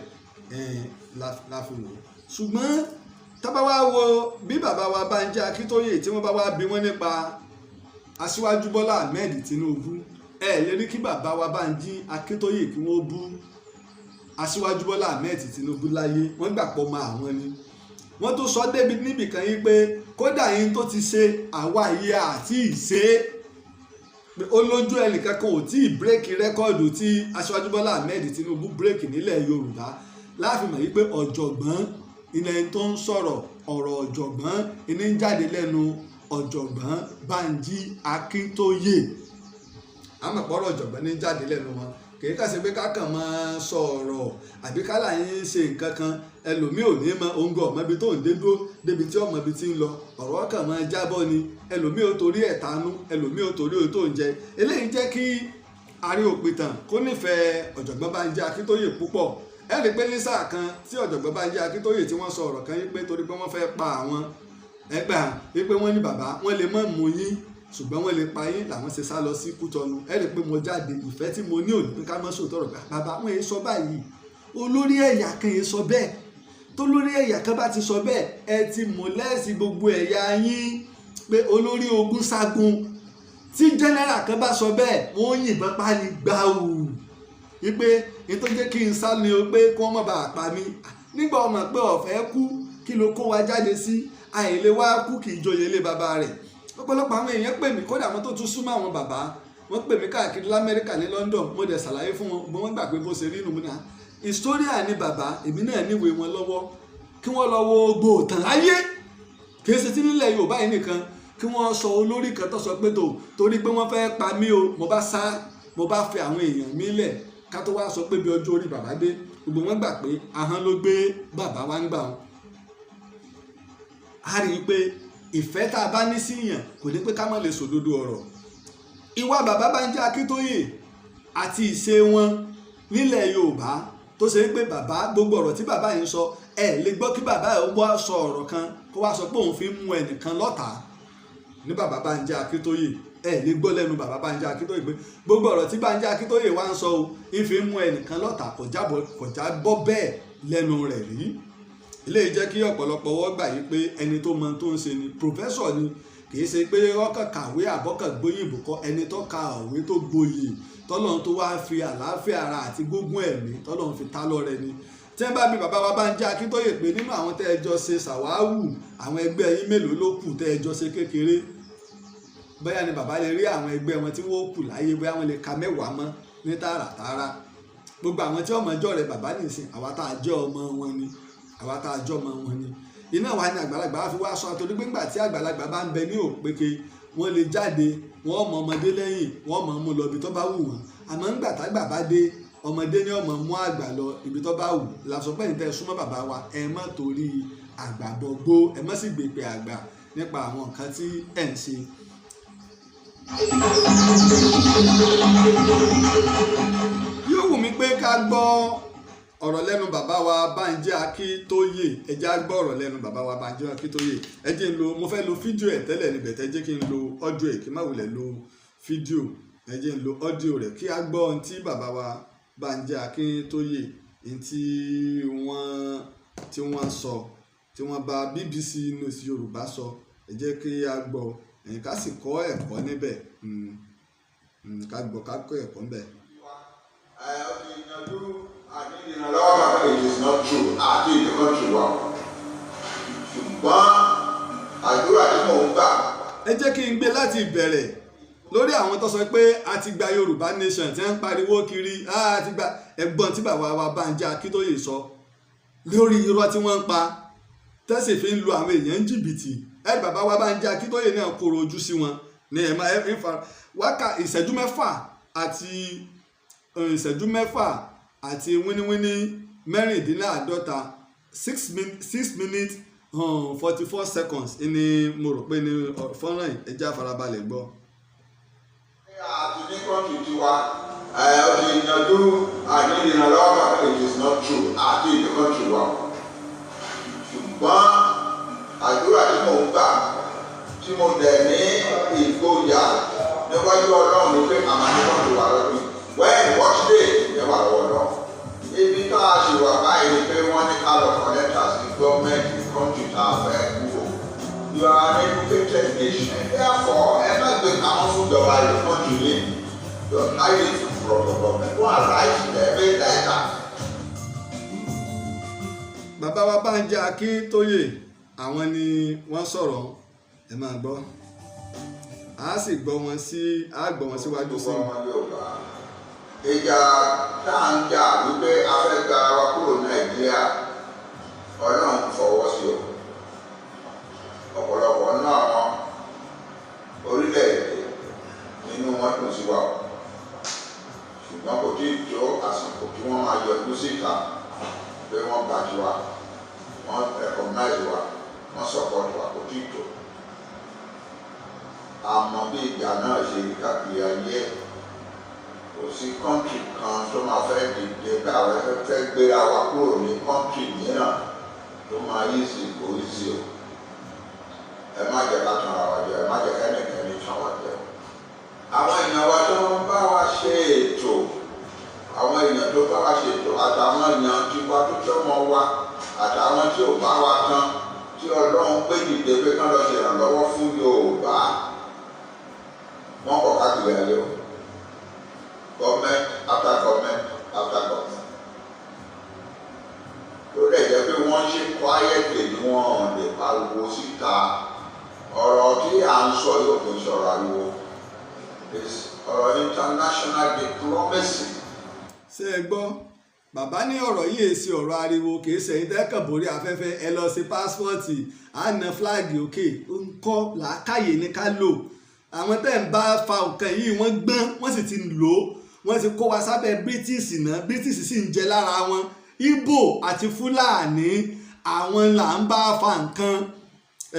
Speaker 2: la fi wò. Ṣùgbọ́n tá bá wá wo bí bàbá wa Bánjí Akíntóyè tí wọ́n bá wá bí wọ́n nípa Aṣíwájú Bọ́lá Ahmed Tinubu, ẹ lè rí kí bàbá wa Bánjí Akíntóyè kí wọ́n bú Aṣíwájú Bọ́lá Ahmed Tinubu láyé. Wọ́n gbà pọ̀ mọ́ àwọn ni. Wọ́n tó sọ débi níbìkan yín pé kódà yín tó ti ṣe àwa yìí àti ìṣe pé ó lójú ẹnìkan kan ò tí ì break record tí Aṣíwájú Bọ́lá Ahmed Tinubu break nílẹ̀ Yorùbá. Láàfin mọ̀ wípé ọ̀jọ̀gbọ́n ilẹ̀ tó ń sọ̀rọ̀, ọ̀rọ̀ ọ̀jọ̀gbọ́n iní ń jáde lẹ́nu ọ̀jọ̀gbọ́n Bánjí Akíntóyè. Àmọ́ pọ̀rọ̀ ọ̀jọ̀gbọ́n ní jáde lẹ́nu wọn, kì Kìí kà sí pé ká kàn máa sọ ọ̀rọ̀ àbí ká là ń ṣe nǹkan kan, ẹlòmíì ò ní mọ òǹgọ̀ ọmọ ibi tó ń dé dúró débi tí ọmọ ibi tí ń lọ, ọ̀rọ̀ kàn máa jábọ́ ni. Ẹlòmíì ò torí ẹ̀ tanú, ẹlòmíì ò torí ò tó ń jẹ. Eléyìí jẹ́ kí Ààrẹ Òpìtàn kó nífẹ̀ẹ́ ọ̀jọ̀gbọ́n Bánjí Akíntóyè púpọ̀. Ẹ rí i pé ní sáà kan tí ọ̀jọ̀gbọ́n Bánjí Akíntóyè tí wọ́n sọ ọ̀rọ̀ kan yí pé torí pé wọ́n fẹ́ pa àwọn ẹgbà wípé wọ́n ní bàbá wọ́n lè má mú yín ṣùgbọ́n wọ́n lè pa yín, làwọn ṣe sá lọ sí Kútọ́nù. Ẹ rí i pé mo jáde, ìfẹ́ tí mo ní òní pé ká má sòótọ́ ọ̀rọ̀, bàbá wọn yìí sọ báyìí, olórí ẹ̀yà kan yìí sọ bẹ́ẹ̀. Tó lórí ẹ̀yà kan bá ti sọ bẹ́ẹ̀, ẹ ti mọ̀lẹ́sì gbogbo ẹ̀yà yín pé olórí ogun ságun. Tí general kan bá sọ bẹ́ẹ̀, wọ́n yìnbọn pa ni gbàù wípé ní tó jẹ́ kí n sá ni o pé kí wọ́n má bàa pa mí. Nígbà ọmọ pé ọ̀fẹ́ kú, kí ló kó wa jáde sí? Àìlè wá kú kì í joyè ilé bàbá rẹ̀. Ọ̀pọ̀lọpọ̀ àwọn èèyàn pè mí, kódà àwọn tó tún súnmọ́ àwọn bàbá, wọ́n pè mí káàkiri lamẹ́ríkà, ní London. Mo dẹ̀ ṣàlàyé fún wọn, mo wọ́n gbà pé bó ṣe rí nù. Mí náà historian ni bàbá, èmi náà níwèé wọn lọ́wọ́, kí wọ́n lọ wo gbòòtàn láyé, kì í ṣe tí nílẹ̀ Yorùbá yìí nìkan, kí wọ́n sọ olórí kan tó sọ pé tó torí pé wọ́n fẹ́ pa mí o, mo bá sá, mo bá fi àwọn èèyàn mi lẹ̀. Ká tó wá sọ pé bí ọjọ́ orí bàbá dé, gbogbo wọn gbà pé ahọ́n ló gbé bàbá wa ń gbà wọn. A rí i pé ìfẹ́ tá a bá ní sí yàn kò ní pé ká má lè sòdodo ọ̀rọ̀. Ìwà bàbá Bánjí Akíntóyè àti ìṣe wọn nílẹ̀ Yorùbá tó ṣe pé bàbá, gbogbo ọ̀rọ̀ tí bàbá yìí ń sọ, ẹ lè gbọ́ kí bàbá yìí wá sọ ọ̀rọ̀ kan kó wá sọ pé òun fi ń mú ẹnìkan lọ́tàá ní bàbá Bánjí Akíntóyè. Ẹ lè gbọ́ lẹ́nu bàbá Bánjí Akíntóyè pé gbogbo ọ̀rọ̀ tí Bánjí Akíntóyè wá ń sọ o, ń fi ń mú ẹnìkan lọ́tàá, kò jábọ́ bẹ́ẹ̀ lẹ́nu rẹ̀ rí. Eléyìí jẹ́ kí ọ̀pọ̀lọpọ̀ wọ́n gbà yí pé ẹni tó mọ tó ń ṣe ni, professor ni. Kì í ṣe pé ọkàn kàwé àbọ́kàn gbóyìnbó kọ́, ẹni tó ka òwe tó gboyè, tọ́lọ́run tó wá fi àlàáfíà ara àti gbógun ẹ̀mí tọ́lọ́run fi ta lọ́rẹ ni. Tí wọ́n bá bí bàbá wa Bánjí Akíntóyè pé nínú àwọn tẹ́ ẹ jọ ṣe ṣàwáwù, àwọn ẹgbẹ́ yín mélòó ló kù tẹ́ ẹ jọ ṣe kékeré, bóyá ni bàbá lè rí àwọn ẹgbẹ́ wọn tí wọ́n kù láyé, bóyá wọ́n lè ka 10 mọ́ ní tààràtààrà. Gbogbo àwọn tí ọmọ ẹjọ́ rẹ bàbá nìsín, àwa tá a jẹ́ ọmọ wọn ni, àwa tá a jọ ọmọ wọn ni. Iná wa ni àgbàlagbà fi wá sọ àtòrí pé ńgbà tí àgbàlagbà bá ń bẹ ní òpeke, wọ́n lè jáde, wọ́n mọ ọmọdé lẹ́yìn, wọ́n mọ mú lọ ibi tó bá wù wọ́n. Àmọ́ ńgbà tágbà bá dé, ọmọdé ní ọmọ mú àgbà lọ ibi tó bá wù. Làṣọ pé ní tẹ́ súnmọ́ bàbá wa, ẹ má torí àgbà bọ̀gbó, ẹ má sì gbèpè àgbà nípa àwọn nǹkan tí ẹ̀ ń ṣe. Yóò wù mí pé ká gbọ́ ọ̀rọ̀ lẹ́nu bàbá wa Bánjí Akíntóyè. Ẹ jẹ́ á gbọ́ ọ̀rọ̀ lẹ́nu bàbá wa Bánjí Akíntóyè. Ẹ jẹ́ n lo, mo fẹ́ lo fídíò ẹ̀ tẹ́lẹ̀ níbẹ̀ tẹ́, jẹ́ kí n lo ọ́díò ẹ̀, kí n má wulẹ̀ lo fídíò. Ẹ jẹ́ n lo ọ́díò rẹ̀ kí á gbọ́ ohun tí bàbá wa Bánjí Akíntóyè tí wọ́n sọ, tí wọ́n bá BBC News Yorùbá sọ. Ẹ jẹ́ kí á gbọ́, ẹ̀yin ká sì kọ́ ẹ̀kọ́ níbẹ̀. Ká gbọ́, ká kọ́ ẹ̀kọ́ níbẹ̀.
Speaker 3: Ìrànlọ́wọ́ it is not true àti the country wa, ṣùgbọ́n àdúrà tí mò ń gbà.
Speaker 2: Ẹ jẹ́ kí n gbé láti ìbẹ̀rẹ̀ lórí àwọn tó sọ pé a ti gba Yorùbá nation tí wọ́n ń pariwo kiri, a ti gba. Ẹ̀gbọ́n tí bàbá wa Bánjí Akíntóyè sọ lórí irọ́ tí wọ́n ń pa tẹ́sí fi ń lu àwọn èèyàn ní jìbìtì. Ẹ bàbá wa Bánjí Akíntóyè náà kóró ojú sí wọn ní ẹ̀ máa ń fa wákà ìṣẹ́jú 6 àti wíníwíní 46, 6 minutes 44 seconds ní mo rò pé ní fọ́nrán yìí. Ẹ jẹ́ á farabalẹ̀ gbọ́.
Speaker 3: Àti ní country tiwa, ó ti yanjú àní ìrànlọ́wọ́ kankan. It is not true àti the country wa, ṣùgbọ́n àdúrà tí mò ń gbà, tí mo dẹ̀ ní ìgboyà níwájú Ọlọ́run, ní pé àmà ní country wa lọ́dún. When, what day, yẹn wà lọ́wọ́ lọ. Ibi tá a ṣì wà báyìí ni pé wọ́n ní ká lọ kọ lẹ́tà sí gọ́ọ̀mẹ̀ntì country tá a fẹ́ kúrò. You are an educated nation, therefore ẹ má gbé pamọ́ fún ìjọba your country ní. Don't hide it from the government. Go and write every letter.
Speaker 2: Bàbá wa Bánjí Akíntóyè, àwọn ni wọ́n sọ̀rọ̀. Ẹ máa gbọ́, a sì gbọ́ wọn sí, a gbọ́ wọn síwájú sí i.
Speaker 3: Gbogbo ọmọ Yorùbá, ìjà tá à ń jà wípé a fẹ́ gba wa kúrò Nàìjíríà, Ọlọ́run fọwọ́ sí o. Ọ̀pọ̀lọpọ̀ nínú àwọn orílẹ̀-èdè nínú wọn dùn sí wa o, ṣùgbọ́n kò tí tí ì tó àsìkò tí wọ́n máa yọjú síta pé wọ́n gbà tiwa, wọ́n recognize wa, wọ́n support wa. Kò tí ì tó. Àmọ́ bí ìjà náà ṣe rí káàkiri ayé, kò sí country kan tó máa fẹ́ dìde pé àwọn fẹ́ gbéra wa kúrò ní country mìíràn tó máa yí sí. Kò í sí o. Ẹ má jẹ́ ká tan ara wa jẹ, ẹ má jẹ́ kẹ́nìkẹ́ni tan wa jẹ. Àwọn èèyàn wa tó ń bá wa ṣe ètò, àwọn èèyàn tó bá wa ṣe ètò, àtàwọn èèyàn tiwa tó tọ́mọ wa, àtàwọn tí ò bá wa tán, tí Ọlọ́run gbé dìde pé kán lọ ṣe ìrànlọ́wọ́ fún Yorùbá, wọ́n kọ̀ káàkiri ayé o. Government after government after government tó dẹ̀ jẹ́ pé wọ́n ń ṣe quietly ni, wọ́n lè pariwo síta. Ọ̀rọ̀ tí à ń sọ yóò kì í sọ̀rọ̀ ariwo, is ọ̀rọ̀ international diplomacy.
Speaker 2: Ṣé ẹ gbọ́? Bàbá ní ọ̀rọ̀ yìí èsì ọ̀rọ̀ ariwo, kì í ṣe ẹ̀yin tẹ́kàn borí afẹ́fẹ́. Ẹ lọ sí passport, à na flag òkè ńkọ́. Làákàyè ní ká lò. Àwọn tẹ́ ń bá fa nǹkan yìí, wọ́n gbọ́n, wọ́n sì ti lò ó. Wọ́n ti kó wa sábẹ́ British náà, British sì ń jẹ lára wọn. Ìgbò àti Fúlàní, àwọn là ń bá fa nǹkan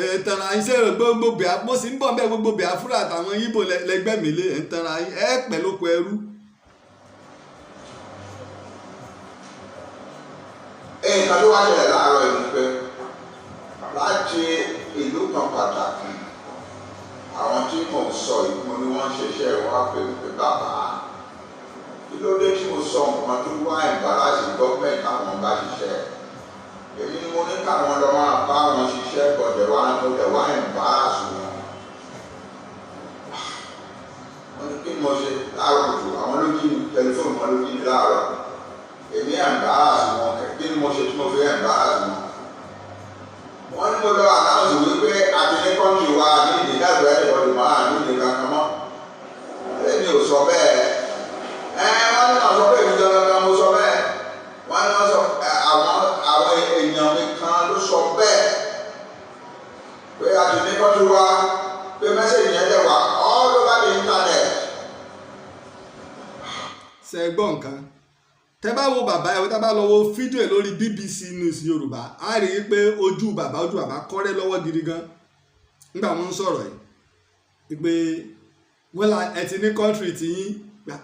Speaker 2: ẹ̀ tanra iṣẹ́ rẹ̀. Gbogbo bíà mo sì ń bọ̀ bẹ́ẹ̀, gbogbo Biafra àtàwọn Ìgbò lẹgbẹ́ mi lé ẹ̀ ń tanra ẹ̀ pẹ̀ lóko ẹrú.
Speaker 3: Nǹkan tó wá ṣẹlẹ̀ láàárọ̀ yìí ni pé láti ìlú kan pàtàkì, àwọn tí mò ń sọ yìí, mo ní wọ́n ń ṣiṣẹ́ wá pé pé bàbá, kí ló dé tí mo sọ nǹkan tó wá embarrass gọ́ọ̀mẹ̀ntì àwọn bá ṣiṣẹ́? Èmi ni mo ní káwọn lọ máa bá wọn ṣiṣẹ́ bọ̀dẹ̀ wá, mo dẹ̀ wá embarrass wọn. Wọ́n ní kí ni mo ṣe láàárọ̀ kùtù. Àwọn ló jí mi, tẹlifóònù wọn ló jí mi láàárọ̀. Èmi embarrass wọn? Kí ni mo ṣe tí mo fi embarrass wọn? Wọ́n ní mo lọ announce wípé àti ní country wa ní ìdí dàgbà ẹ̀dẹ̀bọ̀dì máa ní ìdí kankan mọ́. Èmi ò sọ bẹ́ẹ̀. Ẹ wọ́n ní wọ́n sọ pé èmi gangan mo sọ bẹ́ẹ̀. Wọ́n ní wọ́n sọ àwọn èèyàn mi kan ló sọ bẹ́ẹ̀ pé àti ní country wa, pé message yẹn dẹ̀ wà all over the internet.
Speaker 2: Ṣe é gbọ́ nǹkan? Tẹ bá wo bàbá ẹ, tẹ bá lọ wo fídíò ẹ lórí BBC News Yorùbá, á rí i pé ojú bàbá kọ́rẹ́ lọ́wọ́ gidi gan nígbà wọn ń sọ̀rọ̀ yìí pé wọ́n la ẹ ti ní country tiyín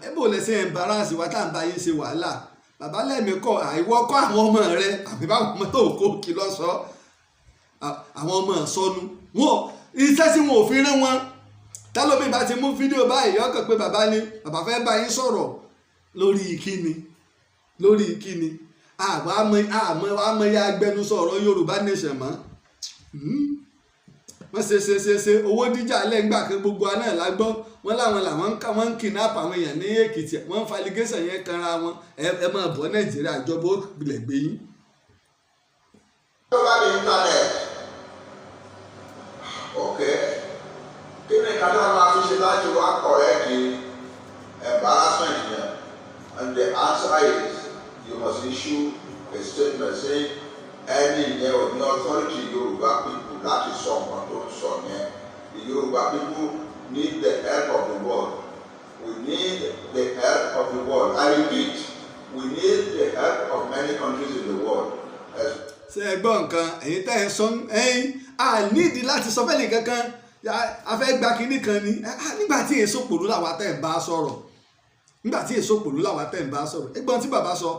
Speaker 2: ẹ bò lẹ́sẹ̀ embarrass wa tá à ń bá yín ṣe wàhálà. Bàbá lẹ́mìí kọ́ àìwọ́ kọ́ àwọn ọmọ rẹ àbí báwọn ọmọ tó kó kí lọ́sọ̀ọ́, àwọn ọmọ sọnù wọn, iṣẹ́ tí wọn ò fi rán wọn. Tálómi bá ti mú fídíò báyìí, ọkàn pé bàbá ni bàbá fẹ́ bá yín sọ̀rọ̀ lórí ìkíni, lórí ìkíni. Àmọ́ àmọ́ àmọ́ ya agbẹnusọ ọ̀rọ̀ Yorùbá Nation mọ́. Wọ́n ṣe ṣe ṣe ṣe owó díjà lẹ́ngbà kan, gbogbo wa náà la gbọ́. Wọ́n láwọn làwọn ń ká, wọ́n ń kidnap àwọn èèyàn ní Èkìtì, wọ́n ń fa allegation yẹn kanra wọn. Ẹ máa bọ̀ Nàìjíríà, ìjọba ó gbilẹ̀ gbé yín.
Speaker 3: Over the internet. Okay, kí ni nǹkan tá a máa fi ṣe láti wá correct the embarrassment yẹn? And the answer is you must issue a statement saying ẹni yẹn ò ní authority Yorùbá people láti sọ nǹkan tó ń sọ yẹn. The Yorùbá people need the help of the world. We need the help of the world. I repeat, we need the help of many countries in the world.
Speaker 2: Ṣé ẹ gbọ́ nǹkan? Ẹ̀yin tẹ́ ẹ sọ, ẹ̀yin a nídìí láti sọ fẹ́ni kankan a fẹ́ gba kinní kan ni. Nígbà tí èso pòlú làwa tẹ́ ẹ̀ bá sọ̀rọ̀, nígbà tí èso pòlú làwa tẹ́ ẹ̀ bá sọ̀rọ̀, ẹgbọ́n tí bàbá sọ,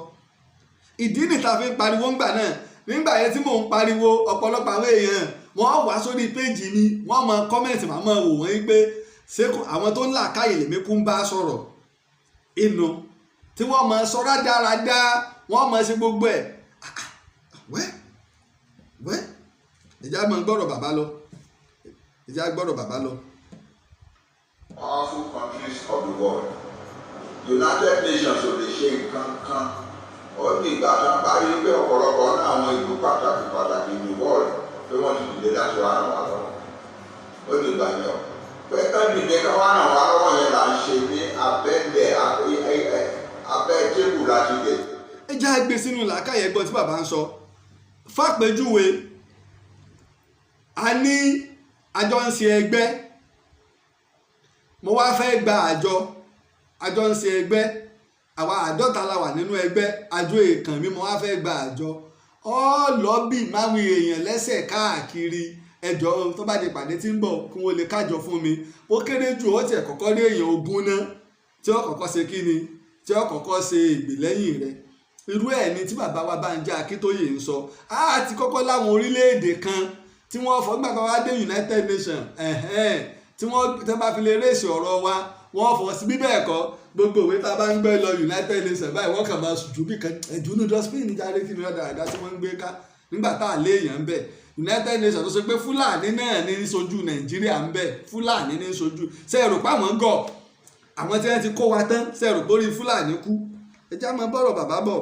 Speaker 2: ìdí nìta fi ń pariwo ńgbà náà. Nígbà yẹn tí mò ń pariwo, ọ̀pọ̀lọpọ̀ àwọn èèyàn wọ́n wá sórí péjì mi, wọ́n mọ comment, màá mọ̀ wò wọ́n pé ṣé àwọn tó ń là káyè lèmi kú ń bá sọ̀rọ̀ inú tí wọ́n mọ sọ rádaràda, wọ́n mọ ṣe gbogbo ẹ̀. Wẹ́ wẹ́, ìjà mọ̀ gbọ́rọ̀ bàbá lọ, ìjà gbọ́rọ̀ bàbá lọ.
Speaker 3: Powerful countries of the world, United Nations ò lè ṣe nǹkan kan. Ó ní ìgbà tán bá rí pé ọ̀pọ̀lọpọ̀ náà àwọn ìlú pàtàkì pàtàkì in the world pé wọ́n ti dìde láti wá ràn wá lọ́wọ́. Ó ní ìgbà yẹn o pé kán dìde ká wá ràn wá lọ́wọ́ yẹn là ń ṣe ní abẹ́lẹ̀, abẹ́ table láti dè.
Speaker 2: Ẹ já gbé sínú làákàyè, gbọ́n tí bàbá ń sọ. Fàpèjúwe, a ní àjọ ń ṣe ẹgbẹ́, mo wá fẹ́ gba àjọ, àjọ ń ṣe ẹgbẹ́, Àwa 50 la wà nínú ẹgbẹ́. Àjọ èèkàn mi, mo wá fẹ́ gba àjọ ọlọ́bì máwọn èèyàn lẹ́sẹ̀ káàkiri. Ẹjọ́, tó bá di ìpàdé tí ń bọ̀, kí wọ́n lè kájọ fún mi. Ó kéré jù, ó tiẹ̀ kọ́kọ́ rí èèyàn 20 náà tí ó kọ́kọ́ ṣe kí ni, tí ó kọ́kọ́ ṣe ìgbìlẹ́yìn rẹ̀. Irú ẹ̀ ni tí bàbá wa Bánjí Akíntóyè ń sọ. Á ti kọ́kọ́ láwọn orílẹ̀-èdè kan tí wọ́n fọ́ gbà wá dé United Nations, tí wọ́n tẹ́ bá fi lè raise ọ̀rọ̀ wa, wọ́n fọ́ sí. Bíbẹ̀ ẹ̀kọ́, gbogbo òwe tá a bá ń gbé lọ United Nations báyìí, wọ́n kàn máa jù bí kan ẹ̀dùnú dustbin ní jáde. Kí ni wọ́n dáadáa tí wọ́n ń gbé ká nígbà tá a lé èèyàn ń bẹ̀? United Nations tó ṣe pé Fúlàní náà ní sojú Nàìjíríà ń bẹ̀, Fúlàní ní sojú. Ṣe é rò pé àwọn gọ̀, àwọn tí wọ́n ti kó wa tán? Ṣe é rò pé orí Fúlàní kú? Ẹ já máa bọ̀rọ̀ bàbá bọ̀.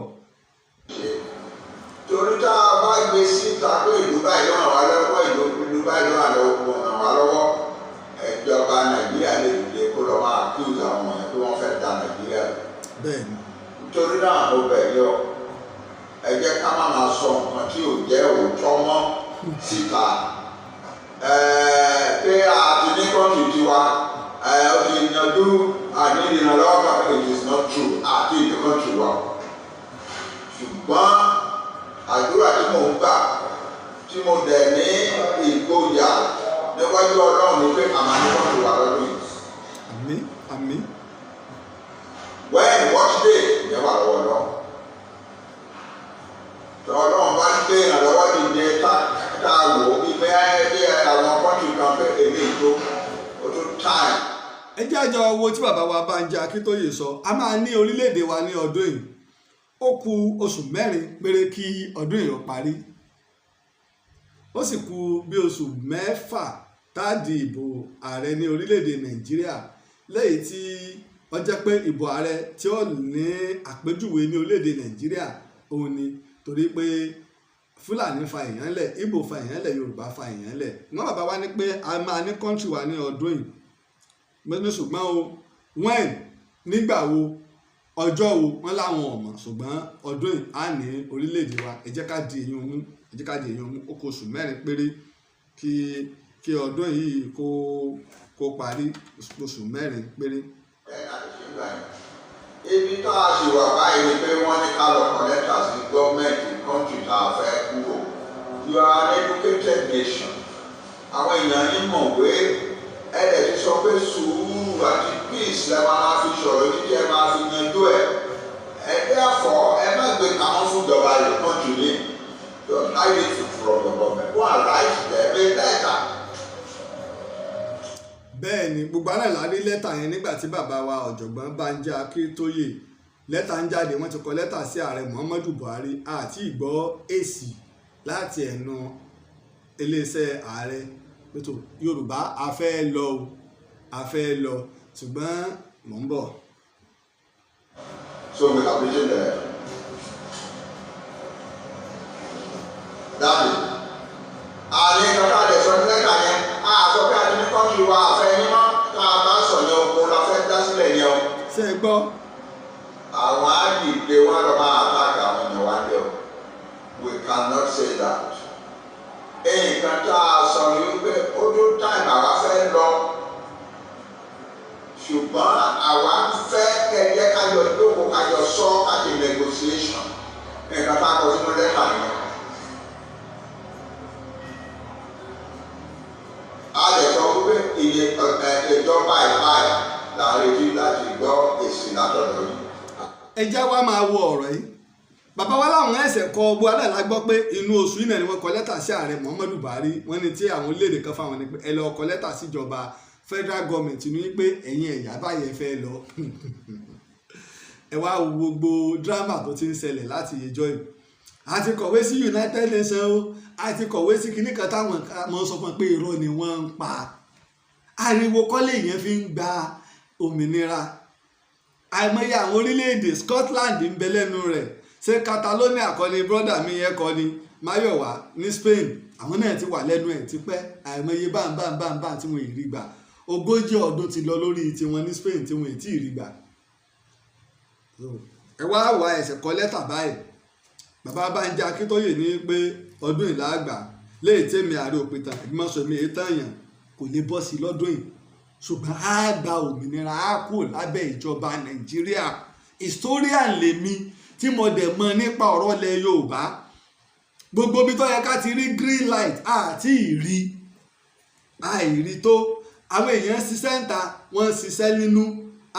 Speaker 3: Torí tá a bá gbé síta pé ìlú báyìí ló ràn wá lọ́wọ́, ìlú báyìí ló ràn wá lọ́wọ́, ìjọba Nàìjíríà lè dìde kó lọ máa accuse àwọn èèyàn pé wọ́n fẹ́ da Nàìjíríà.
Speaker 2: Bẹ́ẹ̀ni.
Speaker 3: Nítorí náà, mo bẹ̀ yọ, ẹ jẹ́ ká má máa sọ nǹkan tí ò jẹ́ òótọ́ mọ́ síta pé a ti ní country tiwa, ó ti yanjú, àní ìrànlọ́wọ́ kan. It is not true. Àti ìdí country wa, ṣùgbọ́n àdúrà tí mò ń gbà, tí mo dẹ̀ ní ìgboyà níwájú Ọlọ́run, ni pé àmà ní country wa lọ́dún yìí.
Speaker 2: Àmín, àmín.
Speaker 3: When, what day, ìyẹn wà lọ́wọ́ Ọlọ́run. Tí Ọlọ́run bá gbé ìrànlọ́wọ́ dìde, tá a wò ó bí bẹ́ẹ̀ bí àwọn country kan pé èmi tó ó tó time.
Speaker 2: Ẹ jẹ́ àjọ wo tí bàbá wa Bánjí Akíntóyè sọ. A máa ní orílẹ̀-èdè wa ní ọdún yìí. Ó kù oṣù 4 péré kí ọdún yìí ó parí, ó sì kù bí oṣù 6 tá a di ìbò ààrẹ ní orílẹ̀-èdè Nàìjíríà, lẹ́yìn tí ó jẹ́ pé ìbò ààrẹ tí ó ní àpèjúwe ní orílẹ̀-èdè Nàìjíríà òun ni, torí pé Fúlàní fa èèyàn lẹ̀, Ìgbò fa èèyàn lẹ̀, Yorùbá fa èèyàn lẹ̀. Wọ́n bàbá wa ní pé a máa ní country wa ní ọdún yìí ní, ṣùgbọ́n o, when, nígbà wo, ọjọ́ wo, wọ́n láwọn ò mọ̀, ṣùgbọ́n ọdún yìí á ní orílẹ̀-èdè wa. Ẹ jẹ́ ká di èyí mú, ẹ jẹ́ ká di èyí mú. Ó kù oṣù 4 péré kí ọdún yìí kó parí, oṣù 4 péré.
Speaker 3: Ibi tá a sì wà báyìí ni pé wọ́n ní ká lọ kọ lẹ́tà sí gọ́ọ̀mẹ̀ntì country tá a fẹ́ kúrò. You are an educated nation. Àwọn èèyàn yín mọ̀wé. Ẹ dẹ̀ ti sọ pé sùúrù àti peace lẹ máa fi sọ̀rọ̀ títí ẹ máa fi yanjú ẹ̀. Ẹ therefore, ẹ má gbé pamọ́ fún ìjọba your country ní. Don't hide it from the government. Go and write them a letter.
Speaker 2: Bẹ́ẹ̀ ni, gbogbo àná la rí lẹ́tà yẹn nígbà tí bàbá wa ọ̀jọ̀gbọ́n Bánjí Akíntóyè, lẹ́tà ń jáde, wọ́n ti kọ lẹ́tà sí ààrẹ Muhammadu Buhari. Àti ìgbọ́ èsì láti ẹnu iléeṣẹ́ ààrẹ pẹ̀tọ́ Yorùbá a fẹ́ lọ o, a fẹ́ lọ, ṣùgbọ́n mò ń bọ̀.
Speaker 3: So we have written the letter. That is, àní kankan lè sọ ní lẹ́tà yẹn, a sọ pé a ti ní country wa, àfẹ́ yín mọ́. Tá a bá sọ yẹn, oko la fẹ́ dá sílẹ̀ yẹn o.
Speaker 2: Ṣé ẹ gbọ́?
Speaker 3: Àwọn á dìde, wọn lọ máa attack àwọn èèyàn wa dé o. We cannot say that. Nǹkan tá a sọ ni wípé ó tó time, àwa fẹ́ lọ, ṣùgbọ́n àwa ń fẹ́ kẹjẹ kájọ jókòó, kájọ sọ, kájọ negotiation. Nǹkan tá a kọ sínú lẹ́tà yẹn. A lè sọ wípé iye ìjọba ìbáyìí là ń retí láti gbọ́ èsì látọ̀dọ̀ yìí.
Speaker 2: Ẹ jẹ́ wá máa wo ọ̀rọ̀ yìí. Bàbá wa láwọn ẹsẹ̀ kọ ọgbó adáàlá gbọ́ pé inú oṣù yìí náà ni wọ́n kọ lẹ́tà sí ààrẹ Muhammadu Buhari. Wọ́n ní tí àwọn orílẹ̀-èdè kan fáwọn ni pé ẹ lọ kọ lẹ́tà síjọba federal government ní pé ẹ̀yin ẹ̀yà báyẹn fẹ́ lọ. Ẹ wá wo gbogbo drama tó ti ń ṣẹlẹ̀ láti ìjọ yìí. A ti kọ̀wé sí United Nations o, a ti kọ̀wé sí kinní kan táwọn mọ̀ sọ fún ẹ pé irọ́ ni wọ́n ń pa. Ariwo kọ́lé yẹn fi ń gba òmìnira. Àìmọye àwọn orílẹ̀-èdè, Scotland ń bẹ lẹ́nu rẹ̀. Ṣé Catalonia kọ́ ni brọ́dà mi yẹn kọ́ ni Máyọ̀wá ní Spain? Àwọn náà ti wà lẹ́nu ẹ̀ tipẹ́. Àìmọye báńbáńbáńbá tí wọ́n ì rí gbà. 40 ọdún ti lọ lórí tiwọn ní Spain tí wọ́n ì tí ì rí gbà. Ẹ wá wá ẹsẹ̀ kọ lẹ́tà báyìí. Bàbá Bánjí Akíntóyè ní pé ọdún ìlà àgbà léyìí tèmi ààrẹ òpìtàn ìgbìmọ̀sọ̀ mi èyí tán yàn kò lè bọ́ sí lọ́dún yìí, ṣùgbọ́n á gba òmìnira, á kúrò lábẹ́ ìjọba Nàìjíríà. Historian lèmi tí mo dẹ̀ mọ̀ nípa ọ̀rọ̀ ilẹ̀ Yorùbá. Gbogbo ibi tó yẹ ká ti rí green light, àti ìrí àìrí tó. Àwọn èèyàn ń ṣiṣẹ́ ń ta, wọ́n ń ṣiṣẹ́ nínú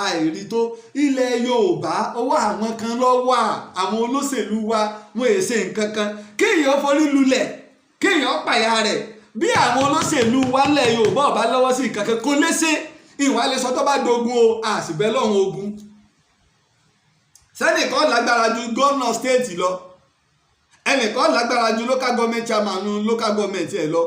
Speaker 2: àìrí tó. Ilẹ̀ Yorùbá, owó àwọn kan ló wà. Àwọn olóṣèlú wa, wọn è ṣe nǹkan kan. Kéèyàn forí lulẹ̀, kéèyàn pàyà rẹ̀. Bí àwọn olóṣèlú wa lẹ̀ Yorùbá ọ̀bá lọ́wọ́ sí nǹkan kan, kò léṣe ìwà lè sọ tó bá dogun o. Àṣìbẹ́ lọ́hùn ogun sẹ́nìkan lágbára ju gómìnà state lọ, ẹnìkan lágbára ju local government chairman local government ẹ̀ lọ,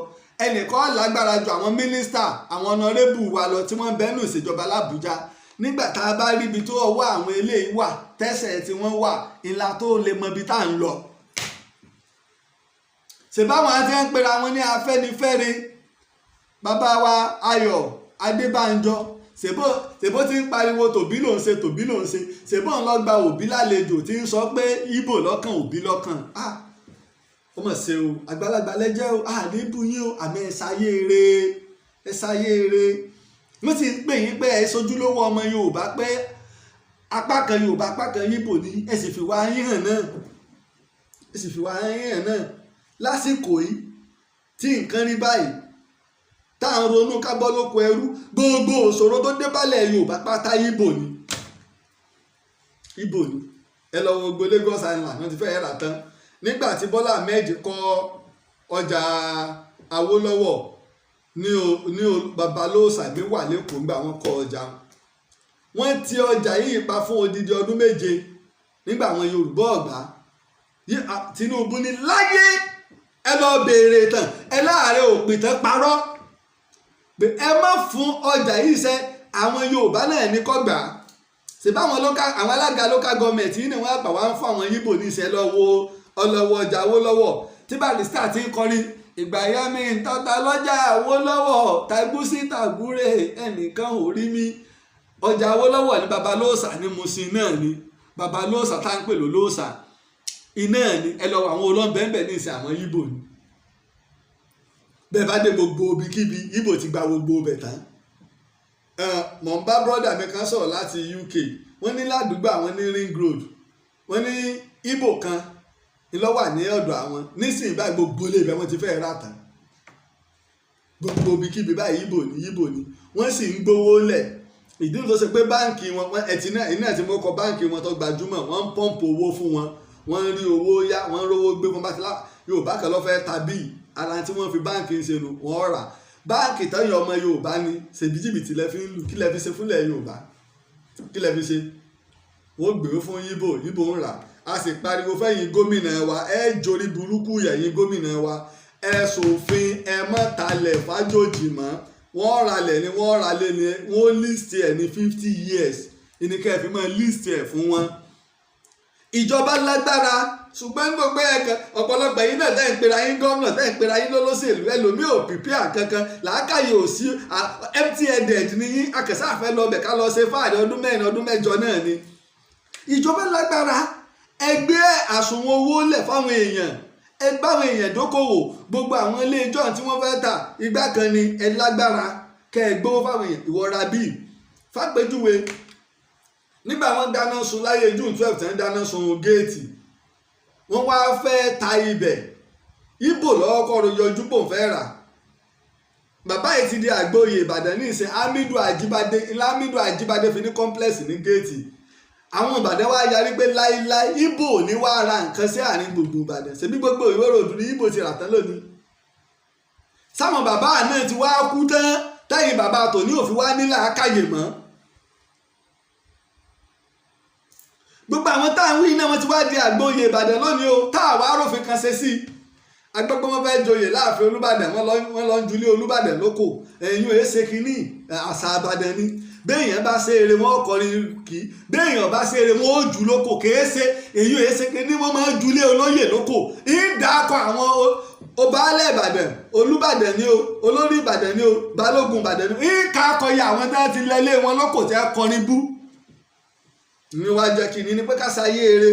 Speaker 2: ẹnìkan lágbára ju àwọn mínísítà, àwọn honourable wa lọ tí wọ́n bẹ́nu ìṣèjọba l'Àbújá. Nígbà tá a bá ríbi tó ọwọ́ àwọn eléyìí wà, tẹ́sẹ̀ tí wọ́n wà ìlà tó lè mọ ibi tá à ń lọ. Ṣèbáwọn àti ń pera wọn ní Afẹ́nifẹ́re, bàbá wa Ayọ̀ Adébánjọ, ṣèbó ti ń pariwo tòbí lòún ṣe, tòbí lòún ṣe. Ṣèbó ń lọ gba Òbí lálejò tí ń sọ pé Ìbò lọ́kàn, Òbí lọ́kàn. Ah, ó mọ̀ ṣe o. Àgbàlagbà lẹ́jẹ́ o, àdébù yín o, àmì ẹ̀ṣayé re, ẹ̀ṣayé re. Wọ́n sì ń pè yín pé ẹ sojúlówó ọmọ Yorùbá, pé apá kan Yorùbá, apá kan Yíbò ní. Ẹ sì fi wá yín hàn náà, ẹ sì fi wá yín hàn náà. Lásìkò yìí tí nǹkan rí báyìí, tá à ń ronú ká bọ́ lóko ẹrú, gbogbo òṣòro tó dé bálẹ̀ Yorùbá pátá, Yíbò ni, Ìbò ni. Ẹ lọ wo gbogbo Lagos Island, wọ́n ti fẹ́ rà tán. Nígbà tí Bọ́lá Ahmed kọ́ ọjà Awólọ́wọ̀ ní o Babalóòsà mi wà lẹ́kọ̀ọ́, nígbà wọ́n kọ́ ọjà, wọ́n ti ọjà yìí pa fún odidi ọdún 7. Nígbà àwọn Yorùbá ọ̀gbá, Tinubu ní láyé, ẹ lọ béèrè tán, ẹ láàárẹ̀ òpìtàn parọ́ pé ẹ má fún ọjà yìí sẹ́. Àwọn Yorùbá náà ní kọ́gbà ṣèbáwọn local, àwọn alága local government yìí ni wọ́n àgbà wá ń fún àwọn Yíbò ní ìṣẹ́ lọ́wọ́ ọlọ́wọ́ ọjà Awólọ́wọ̀ tí Barrister ti ń kọrin ìgbà yẹn mi ń tọ́ta lọ́jà Awólọ́wọ̀, tàgúsí tàgúrè, ẹnìkan ò rí mi. Ọjà Awólọ́wọ̀ ní Babalóòsà ní Mushin náà ni Babalóòsà tá à ń pè lólóòsà iná ni. Ẹ lọ wọ àwọn olóńbẹ́ńbẹ́ ní ìsìn, àwọn Yíbò ni. Bẹ́ẹ̀ bá dé gbogbo ibikíbi, Yíbò ti gba gbogbo ibẹ̀ tán. Mọ̀ ń bá brother mi kan sọ̀rọ̀ láti UK. Wọ́n ní ládùúgbò àwọn ní Ring Road, wọ́n ní Ìgbò kan ló wà ní ọ̀dọ̀ àwọn nísìnyí báyìí. Gbogbo ilé ibẹ̀, wọ́n ti fẹ́ rà tán. Gbogbo ibikíbi báyìí, Ìgbò ní, Ìgbò ní. Wọ́n sì ń gbowó lẹ̀. Ìdí tó ṣe pé báǹkì wọn ẹtì náà iná tí mo kọ, báǹkì wọn tó gbajúmọ̀, wọ́n ń pump owó fún wọn, wọ́n ń rí owó yá, wọ́n ń rówó gbé fún bá ti lá. Yorùbá kan ló fẹ́ tàbí ara tí wọ́n fi báǹkì ń ṣe nu, wọ́n rà báǹkì tán. Ọmọ Yorùbá ni ṣèbí jìbìtì lẹ fi ń lù. Kí lẹ fi ṣe fúnlẹ̀ Yorùbá? Kí lẹ fi ṣe? Wọ́n gbé fún Yíbò, Yíbò ń rà. A sì pariwo fẹ́yìn gómìnà wa, ẹ jorí burúkú yẹ̀yìn gómìnà wa. Ẹ ṣòfin, ẹ má talẹ̀ fájòjì mọ́. Wọ́n ralẹ̀ ni, wọ́n ralẹ̀ ni, wọ́n list ẹ̀ ní 50 years ìníkẹ́ fi máa list ẹ̀ fún wọn. Ìjọba lágbára, ṣùgbọ́n gbogbo ẹ̀kan ọ̀pọ̀lọpọ̀ yín náà tẹ́ ń pera yín gómìnà, tẹ́ ń pera yín lólóṣèlú, ẹlòmíì ò pìpìà kankan, làákàyè ò sí, empty headed ni yín. Akẹ́sàfẹ́ lọ bẹ̀ ká lọ ṣe fáàrí ọdún 4, ọdún 8 náà ni. Ìjọba lágbára, ẹgbẹ́ àsùnwọ̀n owó lẹ̀ fáwọn èèyàn, ẹ báwọn èèyàn dókòwò. Gbogbo àwọn ilé ijó tí wọ́n fẹ́ tà igbá kan ni. Ẹ lágbára kẹ́ ẹ gbówó fáwọn èèyàn. Ìwọra bíi fàpèjúwe, nígbà wọ́n dáná sun láyé June 12, tí wọ́n dáná sun géètì, wọ́n wá fẹ́ ta ibẹ̀. Ibo lọ́wọ́ kọ́ yọjú bò ń fẹ́ rà. Bàbá yìí ti di àgbóyè Ìbàdàn ní ìsìn, Hamidu Ajibade. Hamidu Ajibade fi ní complex ní géètì. Àwọn Ìbàdàn wá yarí pé láíláí, Ibo ní wàá ra nǹkan sí àárín gbogbo Ìbàdàn. Ṣebí gbogbo ìwé ròdù ní Ibo ti rà tán lónìí. Sáwọn bàbá náà ti wá kú tán, tẹ́yìn bàbá tòní òfin wá nílà káyè mọ́. Gbogbo àwọn tá à ń wí náà, wọ́n ti wá di àgbóyè Ìbàdàn lónìí o, tá àwa arófin kan ṣe sí i. Agbọ́gbọ́n wọn fẹ́ joyè láàfin Olúbàdàn, wọ́n lọ ń julé Olúbàdàn lóko. Ẹ̀yìn ò ṣe kínní, àṣà Àbàdàn ni. Béèyàn bá ṣe eré, wọn kọrin kì í. Béèyàn bá ṣe eré, wọn ó jù lóko. Kèé ṣe èyí ò ṣe kínní, wọ́n máa ń julé olóyè lóko. Ìdàkọ àwọn ọbaálẹ̀ Ìbàdàn, Olúbàdàn ni o, olórí Ìbàdàn ni o, Balógun Ìbàdàn ni o, ìka akọyà àwọn tí wọ́n ti lẹ́lé wọn lóko tí wọ́n kọrin bú ní wá jẹ́ kí ni pé ká ṣayé eré.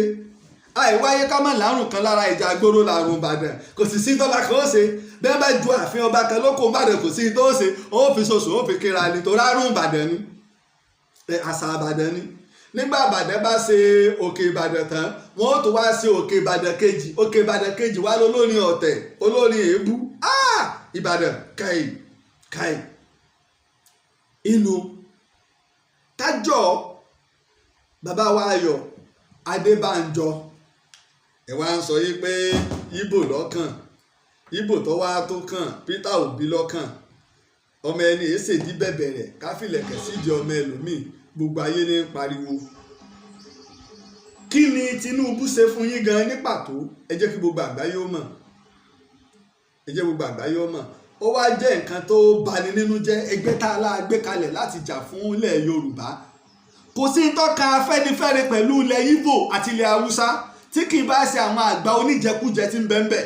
Speaker 2: Àìwáyé ká má lárùn kan lára, ìjà gbóró làrùn Ìbàdàn. Kò sì sí tọ́ba kan ó ṣe bẹ́ẹ̀ bá ju ààfin ọba kan lóko Ìbàdàn, kò sí tó ṣe, ó fi ṣoṣo, ó fi kíra ni, tó rárùn Ìbàdàn ni, àṣà Ìbàdàn ni. Nígbà Ìbàdàn bá ṣe Òkè Ìbàdàn tán, wọ́n ó tó wá ṣe Òkè Ìbàdàn kejì. Òkè Ìbàdàn kejì wá lólórin ọ̀tẹ̀, olórin èébú. Ah, Ìbàdàn, káì káì inú kájọ. Bàbá wa Ayọ̀ Adébánjọ, ẹ wá ń sọ yìí pé Ìgbò lọ́kàn, Ìgbò tó wá tó kàn Peter Obi lọ́kàn. Ọmọ ẹni èsèdí bẹ̀bẹ̀ rẹ̀ káfílẹ̀kẹ̀ sídìí ọmọ ẹlòmíì. Gbogbo ayé ní ń pariwo. Kí ni Tinubu ṣe fún yín gan ní pàtó? Ẹ jẹ́ kí gbogbo àgbáyé ó mọ̀, ẹ jẹ́ gbogbo àgbáyé ó mọ̀. Ó wá jẹ́ nǹkan tó bani nínú jẹ́. Ẹgbẹ́ tá a lá gbé kalẹ̀ láti jà fún ilẹ̀ Yorùbá, kò sí tọ́ka Afẹ́nifẹ́re pẹ̀lú ilẹ̀ Ìgbò àti ilẹ̀ Haúsá, tí kì í bá ṣe àwọn àgbà oníjẹkújẹ tí ń bẹ ń bẹ̀.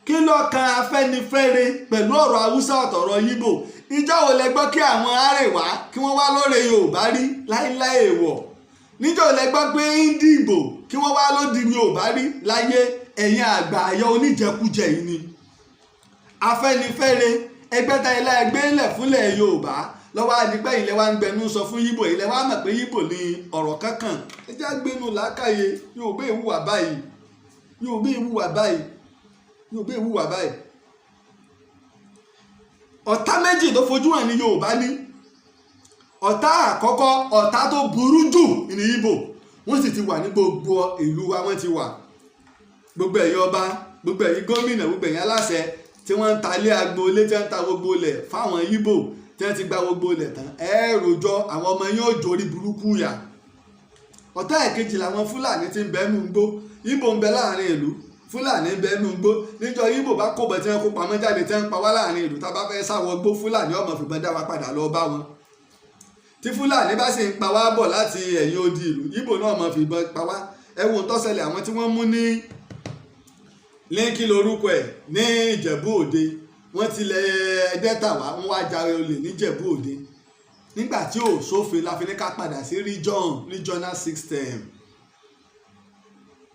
Speaker 2: Kí ló kan Afẹ́nifẹ́re pẹ̀lú ọ̀rọ̀ Haúsá ọ̀tọ̀rọ̀ Ìgbò? Ìjọ wo lẹ gbọ́ kí àwọn Árèwá kí wọ́n wá lórí Yorùbá rí láíláí? Èèwọ̀. Níjọ́ wo lẹ gbọ́ pé Ìndìgbò kí wọ́n wá lódì Yorùbá rí láyé? Ẹ̀yin àgbà àyọ oníjẹkújẹ yìí ni Afẹ́nifẹ́re. Ẹgbẹ́ ta ilé ẹgbẹ́ ńlẹ̀ fúnlẹ̀ Yorùbá lọ́wọ́ àdìpẹ́ ilẹ̀ wa ń gbẹnu sọ fún Yíbò. Ilẹ̀ wa mọ̀ pé Yíbò ní ọ̀rọ̀ kankan. Ẹ já gbénu làákàyè. Yorùbá ìwúwà báyìí, Yorùbá ìwúwà báyìí, Yorùbá ìwúwà báyìí. Ọ̀tá méjì tó fojú hàn ní Yorùbá ní. Ọ̀tá àkọ́kọ́, ọ̀tá tó burú jù ní Yíbò. Wọ́n sì ti wà ní gbogbo ìlú wa. Wọ́n ti wà gbogbo ẹ̀yin ọba, gbogbo ẹ̀yin gómìnà, gbogbo ẹ̀yin aláṣẹ tí wọ́n ń ta ilé agboolé, tí wọ́n ń ta gbogbo ilẹ̀ fáwọn Yíbò, tí wọ́n ti gba gbogbo ilẹ̀ tán. Ẹ rojọ́, àwọn ọmọ yóò jórí burúkú yà. Ọ̀tá ẹ̀kejì làwọn Fúlàní tí ń bẹ nínú igbó. Yíbò ń bẹ láàrin ìlú, Fúlàní ń bẹ nínú igbó. Níjọ́ Yíbò bá kó bọ̀ tí wọ́n kó pamọ́ jáde, tí wọ́n ń pa wá láàrin ìlú, tá a bá fẹ́ sáwọ gbó, Fúlàní ọmọ fìbọn dá wa padà lọ bá wọn. Tí Fúlàní bá sì ń pa wá bọ̀ láti ẹ̀yìn odi ìlú, Yíbò náà mọ̀ fìbọn pa wá. Ẹ wo tó ṣẹlẹ̀, àwọn tí wọ́n mú ní kí lorúkọ ẹ̀, ní Ìjẹ̀bú Òde. Wọ́n ti lẹ̀ Delta wá, wọ́n wá járe olè níjẹ̀bú Òde. Nígbà tí ò sófin la fi ní ká padà sí regional system.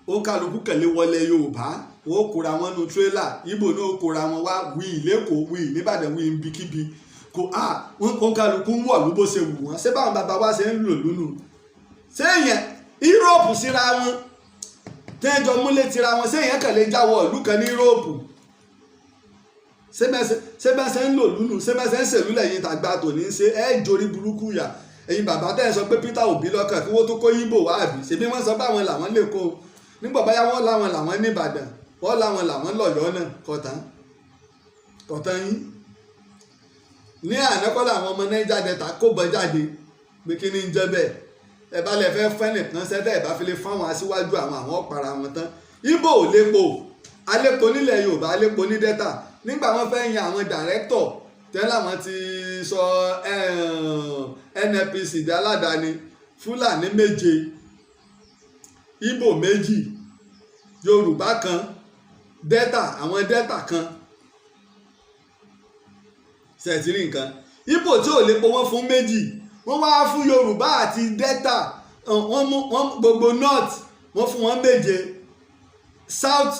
Speaker 2: Ó kálukú kẹ̀lé wọlé Yorùbá, wọ́n ó kóra wọn nu tírélà. Ìgbò náà ó kóra wọn wá wí lẹ́kọ̀ọ́, wí nìbàdàn, wí níbikíbi. Kò á wọ́n, kálukú ń wọ̀ ló bó ṣe wù wọ́n. Ṣé báwọn bàbá wa ṣe ń lò lónù? Ṣé èèyàn Europe síra wọn tẹ́jọ múlẹ̀ tira wọn, ṣé èèyàn kàn lè jáwọ́ ìlú kan ní Europe? Ṣé bẹ́ẹ̀ ṣe ń lò lúnù? Ṣé bẹ́ẹ̀ ṣe ń ṣèlú lẹ́yìn tàgbà tòní? Ṣe ẹ́ jorí burúkú yà? Ẹ̀yin bàbá tẹ́ ẹ sọ pé Peter Obi lọ́kàn, kí wọ́n tó kó Yíbò wá, àbí ṣèbí wọ́n sọ pé àwọn làwọn lè kó nígbà báyà, wọ́n láwọn làwọn ní Ìbàdàn, wọ́n láwọn làwọn lọ́yọ̀ọ́ náà. Kọ̀tán kọ̀tán yín ní ànákọ́ làwọn ọmọ Niger Delta kó bọ́ jáde pé kí ni ń jẹ́ bẹ́ẹ̀. Ẹ bá lè fẹ́ fẹ́ nìkan sẹ́tẹ̀, ẹ bá fi lè fáwọn aṣíwájú àwọn ọ̀pára wọn tán. Ìbò ò lépo, alépo nílẹ̀ Yorùbá, alépo ní Delta. Nígbà wọ́n fẹ́ yan àwọn director tẹ́lẹ̀, àwọn ti sọ NNPC di aládàáni, Fúlàní 7, Ìgbò 2, Yorùbá kan, Delta, àwọn Delta kan. Ṣètìrí nǹkan? Ìgbò tí ò lépo, wọ́n fún 2. Wọ́n wá fún Yorùbá àti Delta, wọ́n mú wọ́n gbogbo north, wọ́n fún wọn 7. South,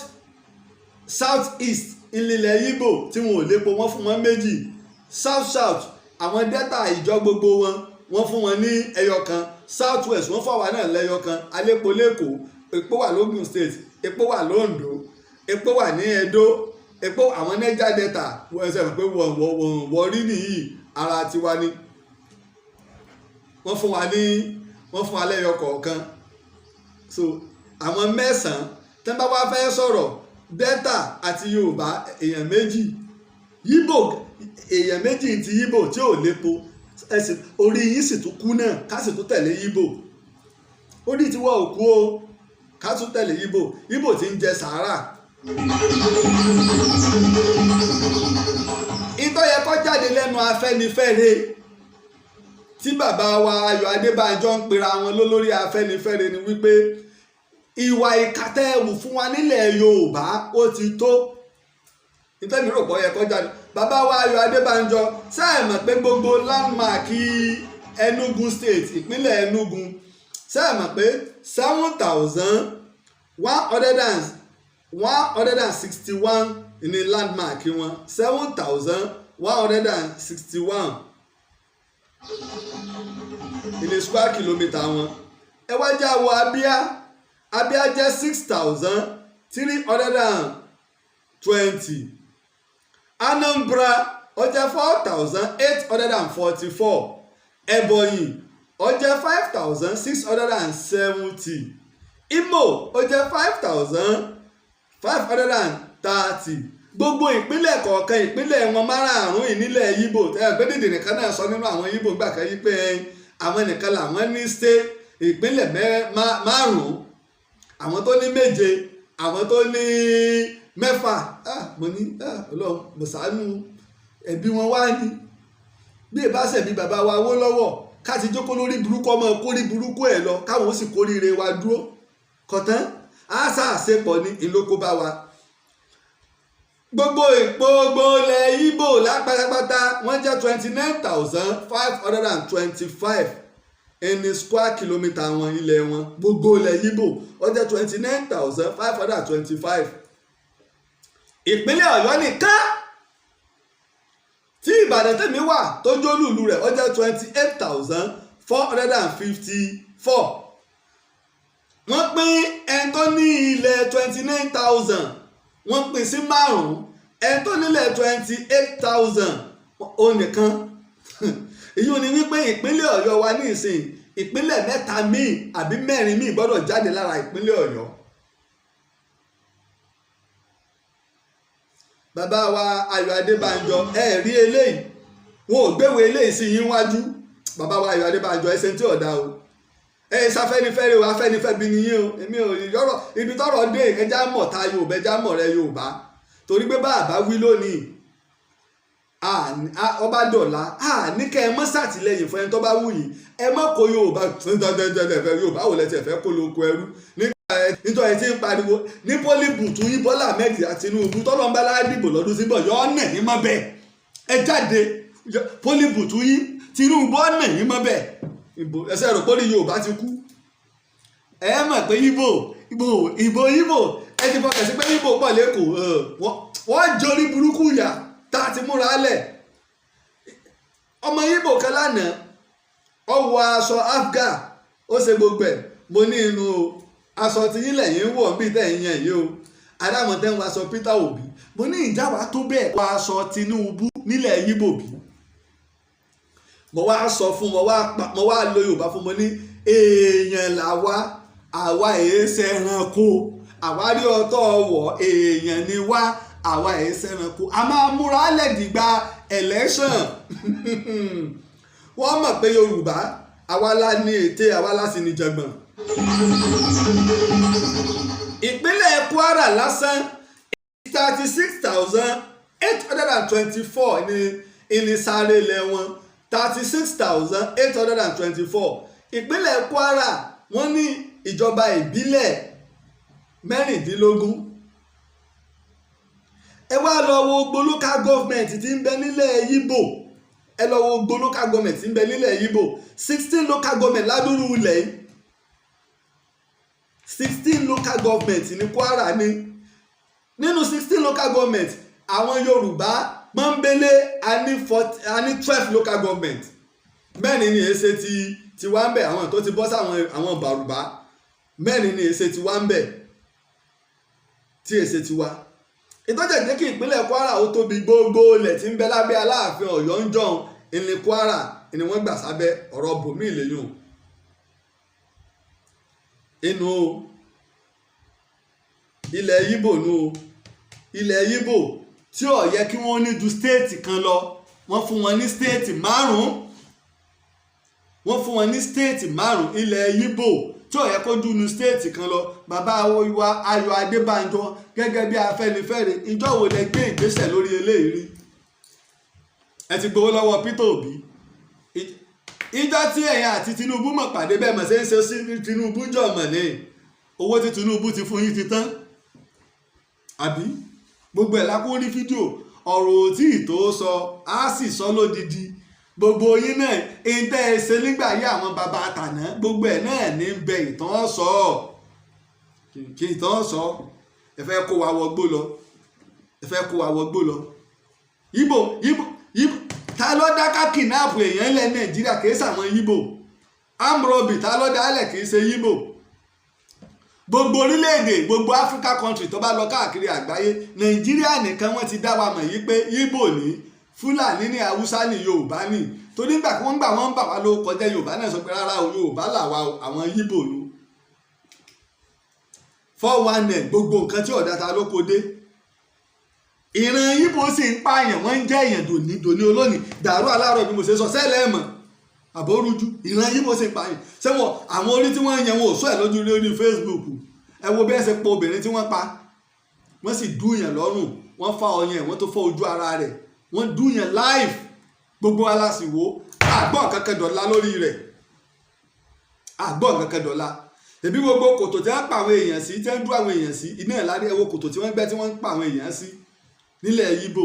Speaker 2: south east, ilẹ̀ Ìgbò tí wọn ò lépo, wọ́n fún wọn 2. South south, àwọn Delta ìjọ gbogbo wọn, wọ́n fún wọn ní ẹyọ kan. South west, wọ́n fọwọ́ náà lẹ́yọ kan. Alépo lẹ́kọ̀ọ́, epo wà lógùn State, epo wà lóńdó, epo wà ní Ẹdó, epo àwọn Niger Delta. Wọ́n ṣe pé wọ́n rí nìyí, ara tiwa ni. Wọ́n fún wa lẹ́yọ kọ̀ọ̀kan. So àwọn 9 tẹ́ bá wá fẹ́ sọ̀rọ̀, Delta àti Yorùbá èèyàn 2, Yíbò èèyàn 2, ti Yíbò tí ò lépo ẹsìn orí yín sì tún kú náà, ká sì tún tẹ̀lé Yíbò. Orí tiwọ́ ò kú o, ká tún tẹ̀lé Yíbò. Yíbò tí ń jẹ sàárà. Ìtọ́ yẹ kó jáde lẹ́nu Afẹ́nifẹ́re tí bàbá wa Ayọ̀ Adébánjọ ń pera wọn lólórí Afẹ́nifẹ́re ni wípé ìwà ìkàtẹ́wù fún wa nílẹ̀ Yorùbá, ó ti tó. Ìtẹ́mi rò pọ̀ yẹ kó jáde. Bàbá wa Ayọ̀ Adébánjọ, sáà mọ̀ pé gbogbo landmark Enugu State, ìpínlẹ̀ Enugu, sáà mọ̀ pé 7,161 ní landmark wọn? 7,161. Ilé square kilometre wọn. Ẹ wá já wo Abia. Abia jẹ́ 6,320. Anambra, ó jẹ́ 4,844. Ebonyi, ó jẹ́ 5,670. Imo, ó jẹ́ 5,530. Gbogbo ìpínlẹ̀ kọ̀ọ̀kan, ìpínlẹ̀ wọn márààrún ìnílẹ̀ Yíbò. Ẹ pé dídì nìkan náà sọ nínú àwọn Yíbò gbà kan yí pé àwọn nìkan làwọn ní state, ìpínlẹ̀ márùn-ún, àwọn tó ní méje, àwọn tó ní mẹ́fà. Ah, mo ní, ah, Ọlọ́run mo ṣàánú ẹbí wọn wá ní bí ìbá ṣẹ̀bi bàbá wa wó lọ́wọ́ ká ti jókòó lórí burúkú, ọmọ kórí burúkú ẹ̀ lọ, káwọn ó sì kóríire wa dúró kọ̀tán. Àṣà àṣepọ̀ ní ìlókó bá wa. Gbogbo ilẹ̀ Ìgbò lápátápátá, wọ́n jẹ́ 29,525 ẹni square kilometre wọn, ilẹ̀ wọn. Gbogbo ilẹ̀ Ìgbò, ó jẹ́ 29,525. Ìpínlẹ̀ Ọ̀yọ́ nìkan tí Ìbàdàn tèmi wà tó jólùlù rẹ̀, ó jẹ́ 28,454. Wọ́n pín ẹni tó ní ilẹ̀ 29,000, wọ́n pín sí márùn-ún. Ẹni tó nílẹ̀ 28,000, ó nìkan. Èyí ò ní wípé ìpínlẹ̀ Ọ̀yọ́ wa ní ìsìn, ìpínlẹ̀ mẹ́ta míì àbí mẹ́rin míì gbọ́dọ̀ jáde lára ìpínlẹ̀ Ọ̀yọ́. Bàbá wa Ayọ̀ Adébánjọ, ẹ rí eléyìí, wọn ò gbéwèé eléyìí sí yín wájú. Bàbá wa Ayọ̀ Adébánjọ, ẹsẹ̀ tí ò dá o. Ẹ sáfẹ́nifẹ́re o, afẹ́nifẹ́bi ni yín o. Èmi ò yọ̀rọ̀ ibi tọ́rọ̀ dé. Ẹja mọ̀ ta Yorùbá, ẹja mọ̀ rẹ Yorùbá, torí pé bàbá wí lónìí, ọba dọ̀la ní kẹ́ ẹ mọ́ ṣàtìlẹ́yìn fún ẹni tó bá wù yín. Ẹ mọ́ kó Yorùbá tẹ́tẹ́tẹ́tẹ́. Yorùbá wò lẹ́tẹ̀ fẹ́ kó lóko ẹrú nígbà nítorí ẹ ti ń pariwo ní polling booth yín. Bọ́lá Ahmed Tinubu tọ́lọ́mbálá dìbò lọ́dún síbọ̀, yọ ọ́ nà yín mọ́ bẹ́ẹ̀. Ẹ jáde polling booth yín, Tinubu ọ̀ nà yín mọ́ bẹ́ẹ̀. Ẹsẹ̀ rò pé ní Yorùbá ti kú. Ẹ mọ̀ pé Ìgbò, Ìgbò, Ìgbò, Ìgbò, ẹ ti fọkàn sí pé Ìgbò pọ̀ lẹ́kọ̀ọ́. Wọ́n jorí burúkú yà tá a ti múra lẹ̀. Ọmọ Ìgbò kan lánàá, ó wọ aṣọ afghan, ó ṣe gbogbo ẹ̀. Mo ní inú o, aṣọ tí yín lẹ́yìn wọ̀ bí tẹ̀yìn yẹn yìí o. Adámọ̀ tẹ́ ń wọ aṣọ Peter Obi. Mo ní ìjà wa tó bẹ́ẹ̀ wọ aṣọ Tinubu nílẹ̀ Ìgbò bí. Mo wá sọ fún mo wá lo Yorùbá fún mo ní èèyàn làwa, àwa èé ṣẹranko. Àwa rí ọtọ́ wọ̀, èèyàn ni wá, àwa èé ṣẹranko. A máa múra lẹ́dìgbà election. Wọ́n mọ̀ pé Yorùbá, àwa la ní ète, àwa la sì ní jẹgbọ̀n. Ìpínlẹ̀ Kwara lásán, 36,824 ní ìnísàrè ilẹ̀ wọn, 36,824. Ìpínlẹ̀ Kwara, wọ́n ní ìjọba ìbílẹ̀ 16. Ẹ wá lọ wo gbogbo local government tí ń bẹ nílẹ̀ Yíbò. Ẹ lọ wo gbogbo local government tí ń bẹ nílẹ̀ Yíbò, 16 local government ládùúrú ilẹ̀ yìí. 16 local government ní Kwara ní. Nínú 16 local government, àwọn Yorùbá pọ́nbélé, a ní 12 local government. Mẹ́rin ní èsè ti wá ń bẹ̀, àwọn tó ti bọ́ sáwọn àwọn Bàrùbá. Mẹ́rin ní èsè ti wá ń bẹ̀ tí èsè ti wá. Ìtọ́jà jẹ́ kí ìpínlẹ̀ Kwara ó tóbi, gbogbo ilẹ̀ tí ń bẹ lábẹ́ Aláàfin Ọ̀yọ́ ń jọun ìní Kwara ni wọ́n gbà sábẹ́. Ọ̀rọ̀ bòmí ìlẹ́yìn inú ilẹ̀ Yíbò nù o. Ilẹ̀ Yíbò tí ò yẹ kí wọ́n ní ju state kan lọ, wọ́n fún wọn ní state márùn-ún. Wọ́n fún wọn ní state márùn-ún. Ilẹ̀ Yíbò tí ò yẹ kó ju ní state kan lọ. Bàbá wa Ayọ̀ Adébánjọ, gẹ́gẹ́ bí Afẹ́nifẹ́re, ìjọ wo lẹ gbé ìgbésẹ̀ lórí eléyìí rí? Ẹ ti gbowó lọ́wọ́ Peter Obi. Ìjọ tí ẹ̀yin àti Tinubu mọ̀ pàdé bẹ́ẹ̀ mọ̀ ṣe ń ṣe sí Tinubu jọ̀ mọ̀ ní owó tí Tinubu ti fún yín ti tán, àbí gbogbo ẹ̀ lákó rí fídíò ọ̀rọ̀ tí ì tó sọ, á sì sọ lódidi. Gbogbo yín náà ń tẹ́ ẹ ṣe nígbà yí àwọn bàbá àtàná, gbogbo ẹ̀ náà ní bẹ ìtàn sọ, kí ìtàn sọ. Ẹ fẹ́ kó wa wọgbó lọ, ẹ fẹ́ kó wa wọgbó lọ. Yíbò, Yíbò, Yíbò, ta ló dá ká kidnap èèyàn ilẹ̀ Nàìjíríà? Kìí sàwọn Yíbò. Armed robbery, ta ló dálẹ̀? Kì í ṣe Yíbò. Gbogbo orílẹ̀-èdè, gbogbo Africa country tó bá lọ káàkiri àgbáyé, Nàìjíríà nìkan wọ́n ti dá wa mọ̀ yí pé Yíbò ní, Fúlàní ní, Haúsá ní, Yorùbá ní. Torí nígbà tí wọ́n gbà wọ́n ń bà wá ló kọjá, Yorùbá náà sọ pé rárá o, Yorùbá làwa o, àwọn Yíbò nu 419. Gbogbo nǹkan tí ọ̀dà ta ló kó dé, ìran Yíbò sì ń pààyàn, wọ́n ń jẹ́ èèyàn dòní dòní olónìí dàrú aláàárọ̀. Bí mo ṣe sọ sẹ́lẹ̀ mọ̀ àbórújú, ìran Yíbò sì ń pààyàn sẹ́wọ̀n. Àwọn orí tí wọ́n ń yẹn, wọn ò sọ ẹ̀ lójú lórí Facebook. Ẹ wo bí ẹ ṣe pa obìnrin tí wọ́n pa, wọ́n sì dúyàn lọ́rùn, wọ́n fá ọyàn ẹ̀, wọ́n tó fọ́ ojú ara rẹ̀, wọ́n dúyàn live. Gbogbo aláṣìwò àgbọ̀n kankan dọ̀la lórí rẹ̀, àgbọ̀n kankan dọ̀la. Èbí gbogbo kòtò tí wọ́n pa àwọn èèyàn sí, tí wọ́n ń dú àwọn èèyàn sí, iná ẹ̀ lárí. Ẹ wo kòtò tí wọ́n gbẹ́, tí wọ́n ń pa àwọn èèyàn sí nílẹ̀ Yíbò.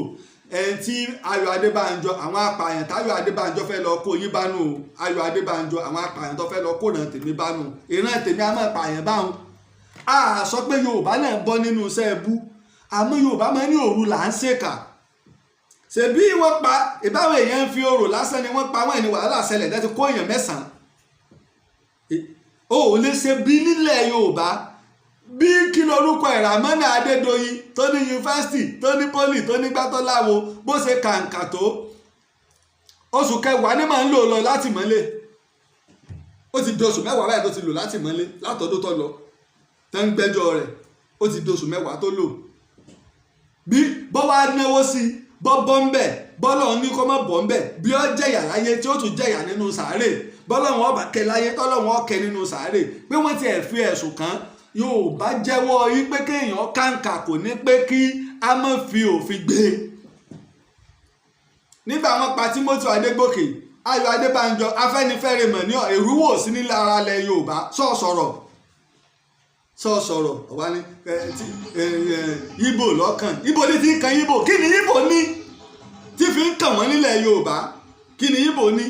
Speaker 2: Ẹni tí Ayọ̀ Adébánjọ, àwọn apààyàn táyọ̀ Adébánjọ fẹ́ lọ kó yín bánú o. Ayọ̀ Adébánjọ, àwọn apààyàn tó fẹ́ lọ kó ìran tèmi bánú, ìran tèmi á máa pààyàn báwọn. A sọ pé Yorùbá náà bọ́ nínú iṣẹ́ ẹbú, àmọ́ Yorùbá máa ní òru là ń ṣèkà. Ṣèbí wọ́n pa ìbáwọn èèyàn ń fi orò lásán ni wọ́n pa wọ́n ní wàhálà ṣẹlẹ̀ tẹ́tí kó èèyàn mẹ́sàn-án. O ò lè ṣe bí nílẹ̀ Yorùbá bí kí lorúkọ ìràmọ́nà Adédoyin tó ní yunifásitì, tó ní poly, tó ní gbátọ́láwo, bó ṣe kàǹkà tó, oṣù kẹwàá ní màá ń lò lọ láti mọ́lé. Ó ti di oṣù 10 báyìí tó ti lò láti mọ́lé látọdún tó lọ tó ń gbẹ́jọ́ rẹ̀. Ó ti di oṣù 10 tó lò. Bí bọ́ wá náwó sí bọ́ bọ́ ń bẹ̀, bọ́lọ̀ ní kó má bọ́ ń bẹ̀, bí ó jẹ̀yà láyé tí ó tún jẹ̀yà nínú sàárè, bọ́lọ̀ wọn ọba kẹ láyé, tọ́lọ̀ wọn kẹ nínú sàárè, pé wọ́n ti ẹ̀ fi ẹ̀sùn kàn. Yorùbá jẹ́wọ́ yí pé kéèyàn kàǹkà kò ní pé kí a má fi òfin gbé. Nígbà wọn pa Timothy Adégòkè, Ayọ̀ Adébánjọ, Afẹ́nifẹ́re mọ̀ ní èrú wò sí nílẹ̀ ara ilẹ̀ Yorùbá. Sọ̀sọ̀rọ̀ sọ̀sọ̀rọ̀ ọ̀wá ní Yíbò lọ́kàn. Ibo ní ti kan Yíbò? Kí ni Yíbò ní tí fi ń kàn wọ́n nílẹ̀ Yorùbá? Kí ni Yíbò ní?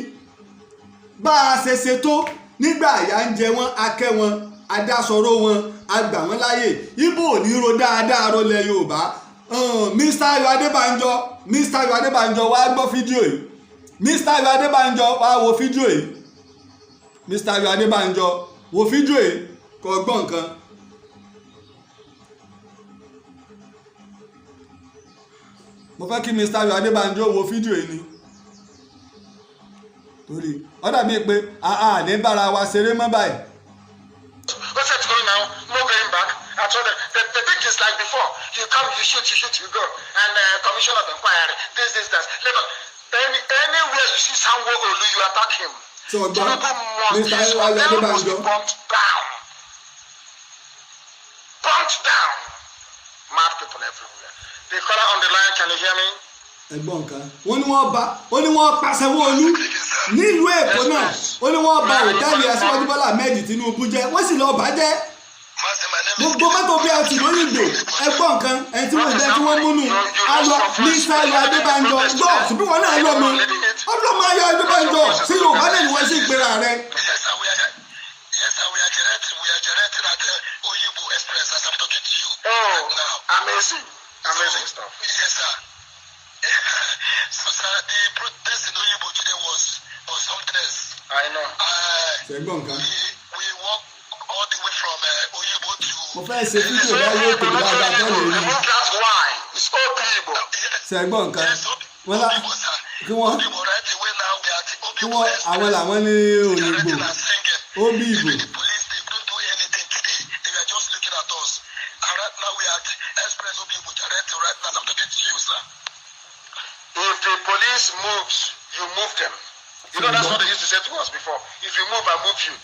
Speaker 2: Bá a ṣe ṣe tó nígbà àyà ń jẹ wọ́n, akẹ́ wọn, adásọ̀rọ̀ wọn, agbà wọ́n láàyè. Yíbò ò ní ro dáadáa rọlẹ̀ Yorùbá. Mr. Ayọ̀ Adébánjọ, Mr. Ayọ̀ Adébánjọ, wá gbọ́ fídíò yìí. Mr. Ayọ̀ Adébánjọ, wá wo fídíò yìí. Mr. Ayọ̀ Adébánjọ, wo fídíò yìí kó gbọ́ nǹkan. Mo fẹ́ kí Mr. Ayọ̀ Adébánjọ wo fídíò yìí ni, torí ó dàbí pé a ní bára wa ṣeré mọ́ báyìí.
Speaker 4: What's it going now? No going back. I told them the thing is like before. You come, you shoot, you shoot, you go. And commission of inquiry, this, this, that. Later, anywhere you see Sanwo-Olu, you attack him.
Speaker 2: So,
Speaker 4: Tinubu must,
Speaker 2: Mr.
Speaker 4: his
Speaker 2: Ayọ̀
Speaker 4: hotel must be
Speaker 2: Adébánjọ.
Speaker 4: burnt down. Burnt down. Mad people everywhere. The caller on the line, can you hear me?
Speaker 2: Ẹ̀gbọ́n nǹkan, wọ́n ní wọ́n bá, ó ní wọ́n pa Sanwó-Olú nílùú Èkó náà, ó ní wọ́n ba òtẹ́ẹ̀lì Aṣíwájú Bọ́lá Ahmed Tinubu jẹ́, wọ́n sì lọ́ọ́ bàjẹ́, gbogbo mọ́tò BRT lóyìnbó. Ẹgbọ́n nǹkan, ẹni tí wọ́n jẹ́ tí wọ́n múnú alọ Mr. Ayọ̀ Adébánjọ gbọ́, ṣùgbọ́n wọn náà lọ́mọ ọlọ́mọ. Ayọ̀ Adébánjọ sí Yorùbá náà ni wọ́n sì gbéra rẹ̀.
Speaker 5: Yes, sir, yes, sir, we are generating at Oyigbo Express as I'm talking to you
Speaker 4: Oh,
Speaker 5: now.
Speaker 4: Amazing. Amazing stuff.
Speaker 5: Yes, sir. So, sir, the protest in Oyigbo today was something else.
Speaker 4: I know.
Speaker 2: Ṣẹgbọ́n nǹkan.
Speaker 5: We walk all the way from Oyigbo to.
Speaker 2: Mo fẹ́ ṣe fídíò láyé òkè dáadáa tó lè rí.
Speaker 4: Remove that wine. It's all people.
Speaker 5: Yes,
Speaker 2: Ṣẹgbọ́n nǹkan.
Speaker 5: yes,
Speaker 2: Wọ́n lá
Speaker 5: Obigbo, sir.
Speaker 2: kí wọ́n
Speaker 5: Obigbo right away now. We are at
Speaker 2: kí
Speaker 5: Obigbo
Speaker 2: wọ́n
Speaker 5: Express.
Speaker 2: àwọn làwọn ní Òyìnbó
Speaker 5: Generating and singing.
Speaker 2: Obi Igbo.
Speaker 5: Even the police, they don't do anything today. They were just looking at us. And right now we are at Express Obigbo generating right now. I'm talking to you, sir.
Speaker 4: If the police moves, you move them. You know, that's what they used to say to us before. If you move, I move you.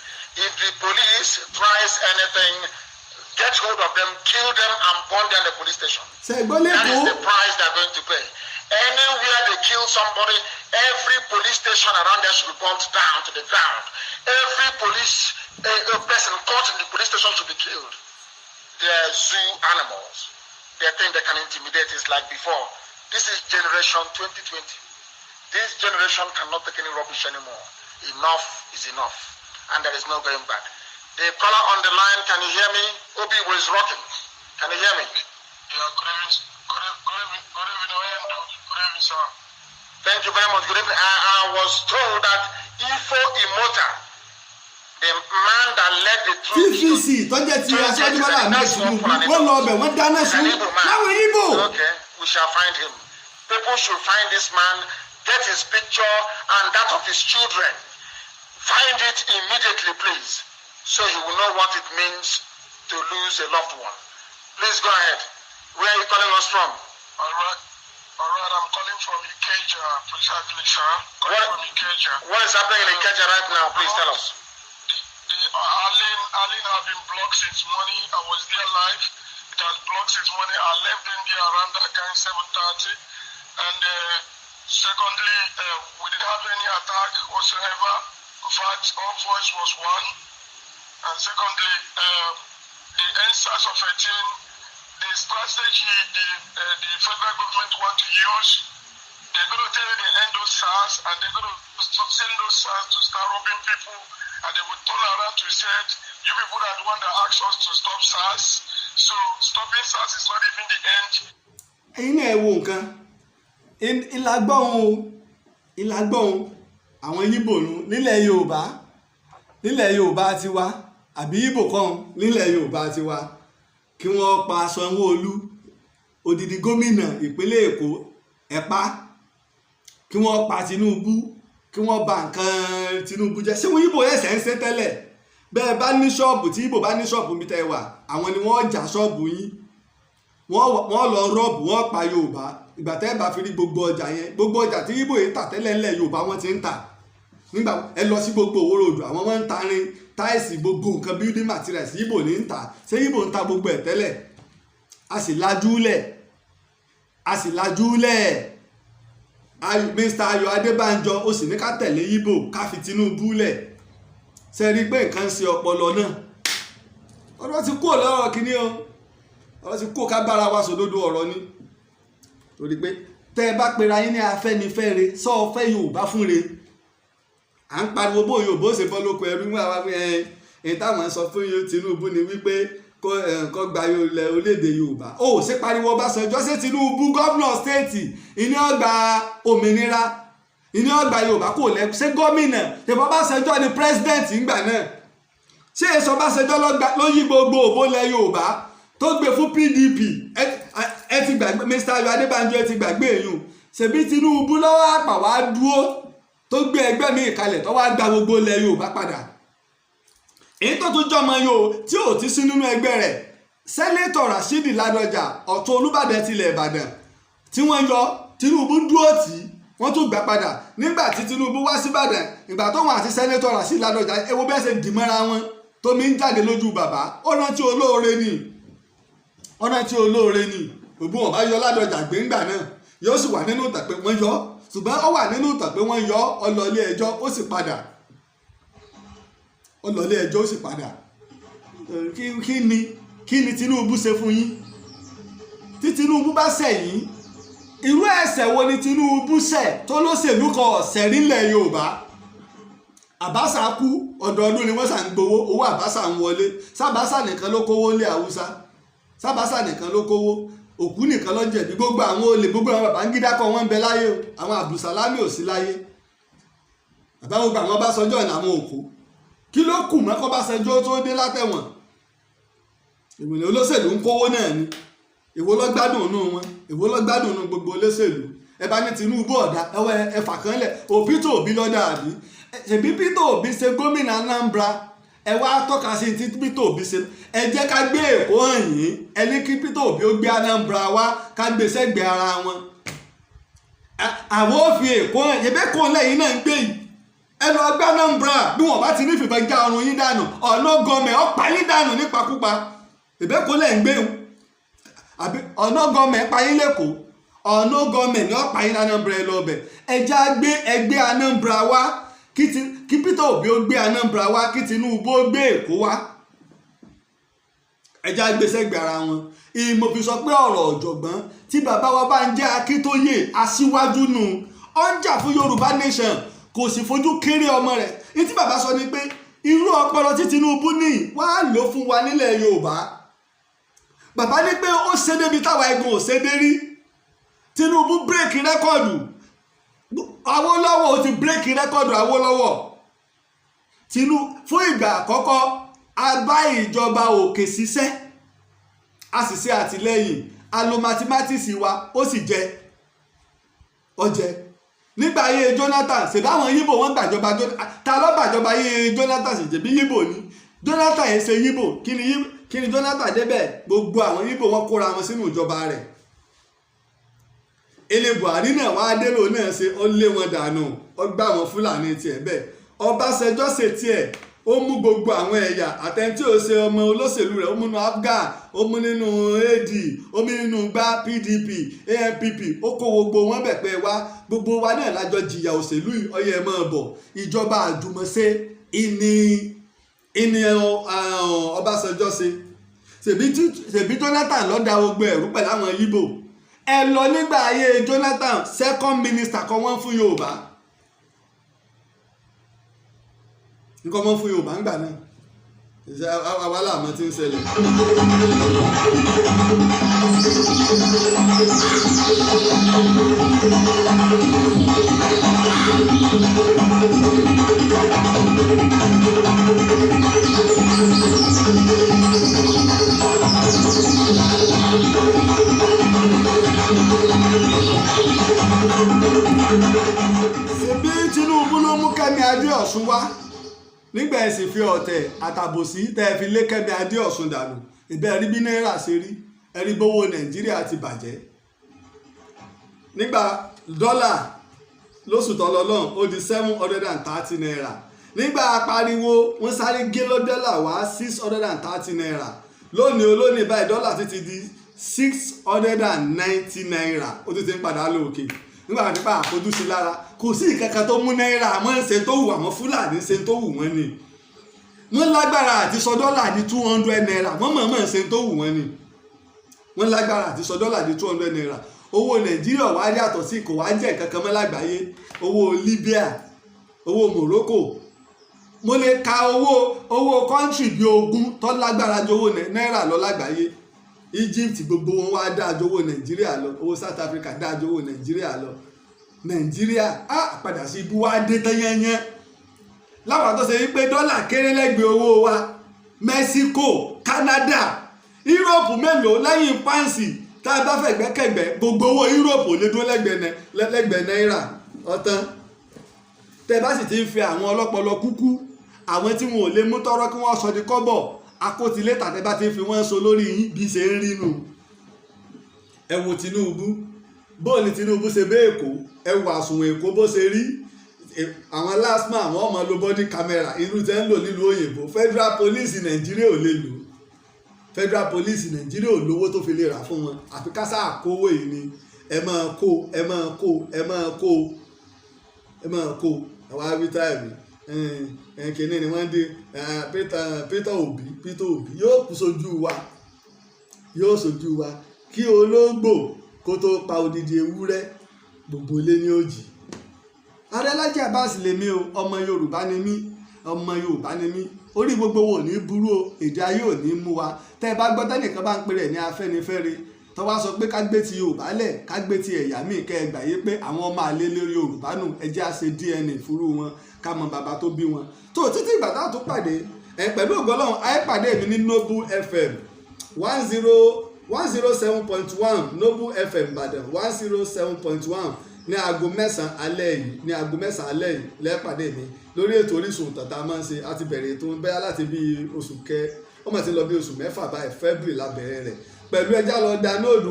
Speaker 4: If the police tries anything, get hold of them, kill them, and burn down the police station.
Speaker 2: Ṣẹgbọ́n
Speaker 4: That is
Speaker 2: lẹ́kọ̀ọ́.
Speaker 4: The price they're going to pay. Anywhere they kill somebody, every police station around there should be burnt down to the ground. Every police person caught in the police station should be killed. They're zoo animals. They think they can intimidate us like before. This is generation 2020. This generation cannot take any rubbish anymore. Enough is enough. And there is no going back. The caller on the line, can you hear me? Obi was rocking. Can you hear me?
Speaker 5: Yeah, good evening, good evening, Oyendo. Good evening, sir.
Speaker 4: Thank you very much. Good evening. I was told that Ifo Imota The man that led the troops to
Speaker 2: TVC tó jẹ́ ti Aṣíwájú Bọ́lá Ahmed Tinubu, wọ́n lọ ọbẹ̀, wọ́n dáná sun láwọn Ìgbò.
Speaker 4: Okay, we shall find him. People should find this man, get his picture and that of his children. Find it immediately, please, so he will know what it means to lose a loved one. Please go ahead. Where are you calling us from?
Speaker 5: All right. I'm calling from Ikeja, precisely, sir. Calling
Speaker 4: What?
Speaker 5: from Ikeja.
Speaker 4: What is happening in Ikeja right now? Please tell us.
Speaker 5: The Allen have been blocked since morning. I was there live. It has blocked since morning. I left India around that kind 7:30. And secondly, we didn't have any attack whatsoever. In fact, all voice was one. And secondly, the EndSARS of 18, the strategy the federal government want to use, they're going to tell you they end those SARS and they're going to send those SARS to start robbing people, and they will turn around to say, "You people are the one that asked us to stop SARS." So stopping SARS is not even the end.
Speaker 2: Ẹ̀yin náà, ẹ wo nǹkan ìlàgbọ́n o, ìlàgbọ́n àwọn Yíbò nu nílẹ̀ Yorùbá, nílẹ̀ Yorùbá tiwa, àbí Yíbò kan nílẹ̀ Yorùbá tiwa, kí wọ́n pa Sanwó-Olú, odidi gómìnà ìpínlẹ̀ Èkó, ẹ̀pá, kí wọ́n pa Tinubu, kí wọ́n bà nǹkan Tinubu jẹ́. Ṣé wọ́n Yíbò ẹ̀sẹ̀ ń ṣe tẹ́lẹ̀? Bẹ́ẹ̀ bá ní ṣọ́ọ̀bù, tí Yíbò bá ní ṣọ́ọ̀bù mi tẹ́ wà, àwọn ni wọ́n já ṣọ́ọ̀bù yín, wọ́n lọ rob, wọ́n pa Yorùbá. Ìgbà tẹ́ bá fi rí gbogbo ọjà yẹn, gbogbo ọjà tí Yíbò yìí tà tẹ́lẹ̀ ńlẹ̀ Yorùbá, wọ́n ti ń tà. Nígbà ẹ lọ sí gbogbo òwúrò odò, àwọn wọn ń tarin, tiles, gbogbo nǹkan building materials, Yíbò ní ń tà. Ṣé Yíbò ń ta gbogbo ẹ̀ tẹ́lẹ̀? A sì lajú lẹ̀, a sì lajú lẹ̀. Mr. Ayọ̀ Adébánjọ, ó sì ní ká tẹ̀lé Yíbò, ká fi Tinubu lẹ̀. Ṣe rí i pé nǹkan ń ṣe ọpọlọ náà? Ọ̀rọ̀ ti kúrò lọ́rọ̀ kínní o, ọ̀rọ̀ ti kúrò, ká bára wa sòdodo ọ̀rọ̀ ni. Torí pé tẹ́ ẹ bá pera yín ní Afẹ́nifẹ́re, sọ ọ fẹ́ Yorùbá fún re. À ń pariwo bó Yorùbá ó ṣe bọ́ lóko ẹrú wá wá ẹ ẹ. Táwọn sọ fún Tinubu ni wípé kó gba ilẹ̀ orílẹ̀-èdè Yorùbá. Ó ṣe pariwo Ọbásanjọ́. Ṣé Tinubu, gómìnà state, ìní ọgbà òmìnira, ìní ọgbà Yorùbá kò lẹ? Ṣé gómìnà ṣèbọn Ọbásanjọ́ ni president ńgbà náà? Ṣé èso Ọbásanjọ́ ló yí gbogbo òbó lẹ Yorùbá tó gbé fún PDP? Ẹ ti gbàgbé, Mr. Ayọ̀ Adébánjọ, ẹ ti gbàgbé èyàn. Ṣèbí Tinubu lọ́wọ́ àpà wá dúró tó gbé ẹgbẹ́ mi kalẹ̀ tó wá gba gbogbo ilẹ̀ Yorùbá padà. Èyí tó tún jọmọ yòó tí ò ti sí nínú ẹgbẹ́ rẹ̀, Senator Rasheed Ládọjà, ọ̀tún Olúbàdàn tilẹ̀ Ìbàdàn tí wọ́n yọ, Tinubu dúró tì í, wọ́n tún gbà padà. Nígbà tí Tinubu wá síbàdàn, ìgbà tó wọn àti Senator Rasheed Ládọjà, ewu bẹ́ẹ̀ ṣe dì mọ́ra wọn, tómi ń jáde lójú bàbá. Ó rántí olóore ni, ó rántí olóore ni. Òbí wọn bá yọ Ládọjà gbéńgbà náà, yóò sì wà nínú ìtàn pé wọ́n yọ. Ṣùgbọ́n ó wà nínú ìtàn pé wọ́n yọ ọ lọ ilé ẹjọ́, ó sì padà. Ó lọ ilé ẹjọ́, ó sì padà. Kí ni Tinubu ṣe fún yín? Tí Tinubu bá ṣẹ̀ yín, irú ẹ̀ṣẹ̀ wo ni Tinubu ṣẹ̀ tó lóṣèlú kan ọ̀sẹ̀ nílẹ̀ Yorùbá? Àbáṣà kú, ọdọọdún ni wọ́n ṣà ń gbowó owó. Àbáṣà ń wọlé. Sábàṣà nìkan ló kówó lé Haúsá? Sábàṣà nìkan ló kówó? Òkú nìkan ló jẹ̀bi. Gbogbo àwọn olè, gbogbo àwọn Babangida kọ́, wọ́n ń bẹ láyé o. Àwọn Abdulsalami ò sí láyé. Bàbá, gbogbo àwọn Ọbásanjọ́ ní àwọn òkú, kí ló kù mọ́ kọ́ Ọbásanjọ́ tó dé látẹ̀wọ̀n? Ìwòlẹ̀ olóṣèlú ń kówó náà ni. Èwo ló gbádùn nù wọn? Èwo ló gbádùn nù gbogbo olóṣèlú? Ẹ bá ní Tinubu ọ̀dà, ẹwọ́ ẹfà kan lẹ̀. Ò Peter Obi lọ́dà, àbí? Ṣèbí Peter Obi ṣe gómìnà Anambra. Ẹ wá tọ́ka sí ti Peter Obi ṣe. Ẹ jẹ́ ká gbé Èkó hàn yín. Ẹ ní kí Peter Obi ó gbé Anambra wá, ká gbé sẹ́gbẹ̀ẹ́ ara wọn. Àwọn ò fi Èkó hàn. Ṣèbí Èkó lẹ́yìn náà ń gbé yìí? Ẹ lọ gbé Anambra. Bí wọn bá ti ní fìbọn já ọrùn yín dànù, ọ̀nà gọmẹ̀ ọ̀pá yín dànù nípakúpa. Ṣèbí Èkó lẹ́ ń gbé wọn, àbí? Ọ̀nà gọmẹ̀ pa yín lẹ́kọ̀ọ́, ọ̀nà gọmẹ̀ ní ọ̀pá yín Anambra. Ẹ lọ bẹ̀. Ẹ já gbé ẹgbẹ́ Anambra wá, kí Peter Obi ó gbé Anambra wá, kí Tinubu ó gbé Èkó wá. Ẹ já gbé sẹ́gbẹ̀ẹ́ ara wọn. Ìmọ̀ fi sọ pé ọ̀rọ̀ ọ̀jọ̀gbọ́n tí bàbá wa bá ń jẹ́ Akíntóyè, aṣíwájú nù, ó ń jà fún Yorùbá nation, kò sì fojú kéré ọmọ rẹ̀. Ní tí bàbá sọ ni pé irú ọpọlọ tí Tinubu ní, wàá lò fún wa nílẹ̀ Yorùbá. Bàbá ní pé ó ṣe débi táwa egun ò ṣe dé rí. Tinubu break record Awólọ́wọ̀, ó ti break record Awólọ́wọ̀. Tinú fún ìgbà àkọ́kọ́, a bá ìjọba òkè ṣiṣẹ́, a sì ṣe àtìlẹ́yìn, a lo mathematics wa, ó sì jẹ ọjẹ. Nígbà ayé Jonathan, ṣèbáwọn Yíbò wọ́n gbàjọba. Ta ló gbàjọba ayé Jonathan? Sì jẹ̀bi Yíbò ni. Jonathan yẹn ṣe Yíbò. Kí ni Jonathan débẹ̀, gbogbo àwọn Yíbò wọ́n kóra wọn sínú ìjọba rẹ̀. Ilé Buhari náà wá délò náà ṣe, ó lé wọn dànù, ó gbá wọn Fúlàní tiẹ̀ bẹ́ẹ̀. Ọbásanjọ́ ṣe tiẹ̀, ó mú gbogbo àwọn ẹ̀yà àtẹ̀ntí ò ṣe ọmọ olóṣèlú rẹ̀, ó múnú APGA, ó mú nínú AD, ó mú nínú gbá PDP, ANPP, ó kó gbogbo wọn bẹ̀ pé wá, gbogbo wa náà lájọ jìyà òṣèlú yìí, ọyẹ ẹ máa bọ̀. Ìjọba àjùmọ̀ṣe ìní Ọbásanjọ́ ṣe. Ṣèbí Jonathan ló dá gbogbo ẹ̀rú pẹ̀lú àwọn Yíbò ẹ lọ. Nígbà ayé Jonathan, second minister kan wọ́n fún Yorùbá, nǹkan wọ́n fún Yorùbá ńgbà náà. Ṣe àwa làmọ́ tí ń ṣẹlẹ̀. Ṣebí Tinubu ló mú Kẹ́mi Adéọ̀sùn wá nígbà ẹ̀ sì fi ọ̀tẹ̀ àtàbòsí tẹ́ ẹ fi lé Kẹ́mi Adéọ̀sùn dànù. Ìbẹ́ rí bí náírà ṣe rí, ẹ rí bówó Nàìjíríà ti bàjẹ́. Nígbà dọ́là lóṣù tó lọ lọ́hùn, ó di ₦730. Nígbà pariwo, wọ́n sáré gé ló dọ́là wá ₦630. Lónìí olónìí báyìí, dọ́là ti di ₦690, ó ti ń padà lóòkè. Nígbà tí pa àfojúsí lára, kò sí ìkankan tó mú náírà. Wọ́n ń ṣe tó wù àwọn Fúlàní, ṣe tó wù wọ́n ni. Wọ́n lágbára àti sọ dọ́là di ₦200. Wọ́n mọ̀ọ́mọ̀ ṣe tó wù wọ́n ni. Wọ́n lágbára àti sọ dọ́là di ₦200. Owó Nàìjíríà wá yàtọ̀ sí, kò wá jẹ́ nǹkan kan mọ́ lágbàáyé. Owó Libya, owó Morocco, mo lè ka owó country bíi 20 tó lágbára ju owó náírà lọ lágbàáyé. Egypt, gbogbo wọn wá dáa ju owó Nàìjíríà lọ. Owó South Africa dáa ju owó Nàìjíríà lọ. Nàìjíríà á padà sí ibú wá dé tán yányán, láwọn tó ṣe wípé dọ́là kéré lẹ́gbẹ̀ẹ́ owó wa. Mexico, Canada, Europe mélòó lẹ́yìn pounds tá a bá fẹ́ gbẹ́kẹ̀gbẹ́, gbogbo owó Europe ò lè dúró lẹ́gbẹ̀ẹ́ náírà ọ̀tán. Tẹ́ bá sì ti ń fi àwọn ọlọ́pọlọ kúkú, àwọn tí wọn ò lè mú tọ́rọ́ kí wọ́n sọ di kọ́bọ̀ akótilétà, tẹ́ bá ti ń fi wọ́n so lórí yín, bí ṣe ń rí nù. Ẹ wo Tinubu, bóò ni Tinubu ṣe bẹ́ Èkó? Ẹ wo àsùnwọ̀n Èkó bó ṣe rí. Àwọn LASTMA, àwọn ọmọ lo body camera irú tẹ́ ń lò nílùú òyìnbó. Federal Police Nàìjíríà ò lè lò. Federal Police Nàìjíríà ò lówó tó fi lè rà fún wọn, àfi kásá àkówó yìí ni. Ẹ máa kó, ẹ máa kó, ẹ máa kó, ẹ máa kó. Àwa wí táìmù kìíní ni wọ́n dé. Peter Obi, Peter Obi yóò kú sójú wa, yóò sójú wa. Kí ológbò kó tó pa odidi ewúrẹ́, gbogbo ilé ní òjì. Ààrẹ Laji Abbas lèmi o. Ọmọ Yorùbá ni mí, ọmọ Yorùbá ni mí. Orí gbogbo wo ní burú o, èdè ayé ò ní mú wa. Tẹ́ ẹ bá gbọ́ tẹ́nìkan bá ń pè rẹ̀ ní Afẹ́nifẹ́re, tó wá sọ pé ká gbé ti Yorùbá lẹ̀, ká gbé ti ẹ̀yà míì, kẹ́ ẹ gbà yé pé àwọn ọmọ àlè lórí Yorùbá nù. Ẹ jẹ́ á ṣe DNA fúrú wọn, ká mọ bàbá tó bí wọn. Tó títí ìgbà tá a tó pàdé ẹ pẹ̀lú ògo Ọlọ́run, ayé pàdé mi ní Noble FM 107.1, Noble FM Ìbàdàn, 107.1, ní aago 9 alẹ́ yìí. Ní aago 9 alẹ́ yìí lẹ́ẹ̀pàdé mi lórí ètò Orísun ìtàn tá a máa ń ṣe. A ti bẹ̀rẹ̀ ètò bẹ́ẹ̀ láti bí oṣù kẹ, ó mà ti lọ bí oṣù 6 báyìí. February la bẹ̀rẹ̀ rẹ̀ pẹ̀lú. Ẹjá lọ download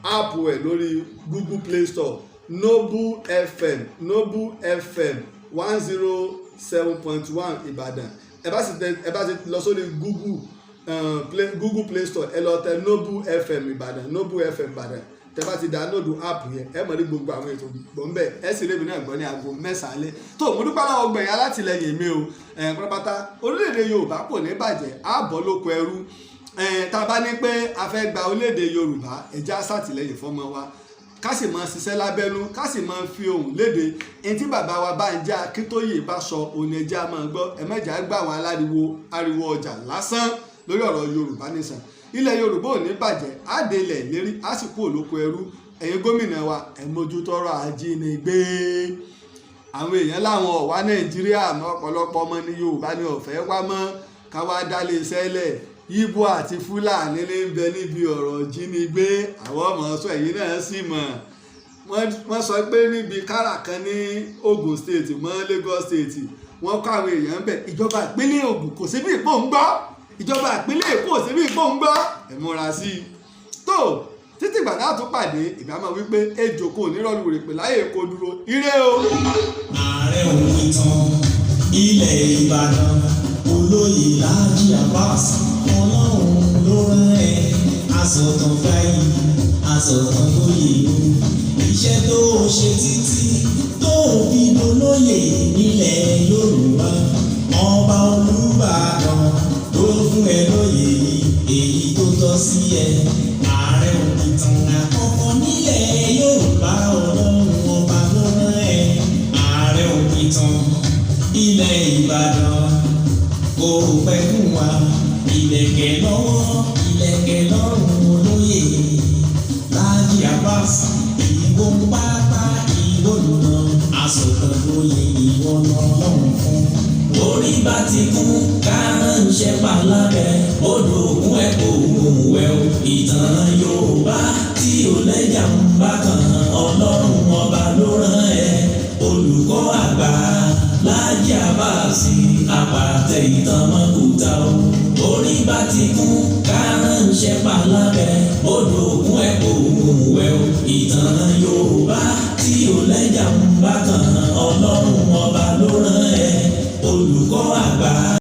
Speaker 2: app ẹ̀ lórí Google Play Store, Noble FM, Noble FM 107.1 Ìbàdàn. Ẹ bá ti lọ sórí Google Play Store, ẹ lọ tẹ Noble FM Ìbàdàn, Noble FM Ìbàdàn. Tẹ bá ti download app yẹn, ẹ mọ̀ ní gbogbo àwọn ètò gbọ̀n bẹ́ẹ̀. Ẹ sì rémi náà gbọ́ ní aago 9 alẹ́. Tó mo dúpẹ́ lọ́wọ́ gbẹ̀yìn alátìlẹyìn mi o ẹ̀ pátápátá. Orílẹ̀-èdè Yorùbá kò ní bàjẹ́, ààbọ̀ lóko ẹrú. Tá a bá ní pé a fẹ́ gba orílẹ̀-èdè Yorùbá, ẹ jẹ́ á ṣàtìlẹ́yìn fọ́mọ wa, ká sì máa ṣiṣẹ́ lábẹ́nú, ká sì máa fi ohùn léde. Ẹni tí bàbá wa Bánjí Akíntóyè bá sọ òní, ẹ jẹ́ á máa gbọ́. Ẹ mẹ́jà gbà wọn aláriwo, ariwo ọjà lásán lórí ọ̀rọ̀ Yorùbá nìsan. Ilẹ̀ Yorùbá ò ní bàjẹ́, á délẹ̀ lérí, á sì kú òlóko ẹrú. Ẹ̀yin gómìnà wa, ẹ mójútọ́rọ̀ ajínigbé. Àwọn èèyàn láwọn ọ̀wá Nàìjíríà mọ́. Ọ̀pọ̀lọpọ̀ ọmọ ní Yorùbá ní ọ̀fẹ́ wá mọ́ káwá dálé iṣẹ́ lẹ̀. Yíbò àti Fúlàní ní ń bẹ níbi ọ̀rọ̀ jínigbé. Àwọn ọmọ sọ, ẹ̀yìn náà sì mọ̀. Wọ́n sọ pé níbi kára kan ní Ogun State mọ́ Lagos State, wọ́n kọ́ àwọn èèyàn ń bẹ̀. Ìjọba ìpínlẹ̀ Ògùn kò síbi ìpò ń gbọ́, ìjọba ìpínlẹ̀ Èkó kò síbi ìpò ń gbọ́. Ẹ̀ múra sí i tó títí ìgbà náà tún pàdé. Ìgbà máa wí pé ejò kò ní rọ́ọ̀lù rè pè láyè kó dúró. Ire o.
Speaker 1: Ààrẹ òpìtàn ilẹ̀ Ìbàdàn, olóyè Láàjì Abbas, Ọlọ́run ló rán ẹ. Asọ̀tàn fáyì, asọ̀tàn lóye o. Iṣẹ́ tó o ṣe títí tó o fi dolóyè nílẹ̀ Yorùbá, ọba Olúbàdàn ló fún ẹ lóyè yìí, èyí tó tọ́ sí ẹ. Ààrẹ òpìtàn àkọ́kọ́ nílẹ̀ Yorùbá, Ọlọ́run ọba ló rán ẹ. Ààrẹ òpìtàn ilẹ̀ Ìbàdàn, kò pẹ́ fún wa. Ìlẹ̀kẹ̀ lọ́wọ́, ìlẹ̀kẹ̀ lọ́rùn, olóyè Láàjì Abbas. Ìwọ ń pápá, ìwọ lùnà, asọ̀tàn lóye, ìwọ lọ́lọ́run fún. Orí bá ti kún kárànṣẹ́ palábẹ́ odò ògùn ẹ̀ kò mú wẹ̀ o. Ìtàn Yorùbá tí ò lẹ́jà ń bá kan, Ọlọ́run ọba ló rán ẹ. Olùkọ́ àgbà Láàjì Abbas, àpàtẹ ìtàn mọ́kúta o. Orí bá ti kún.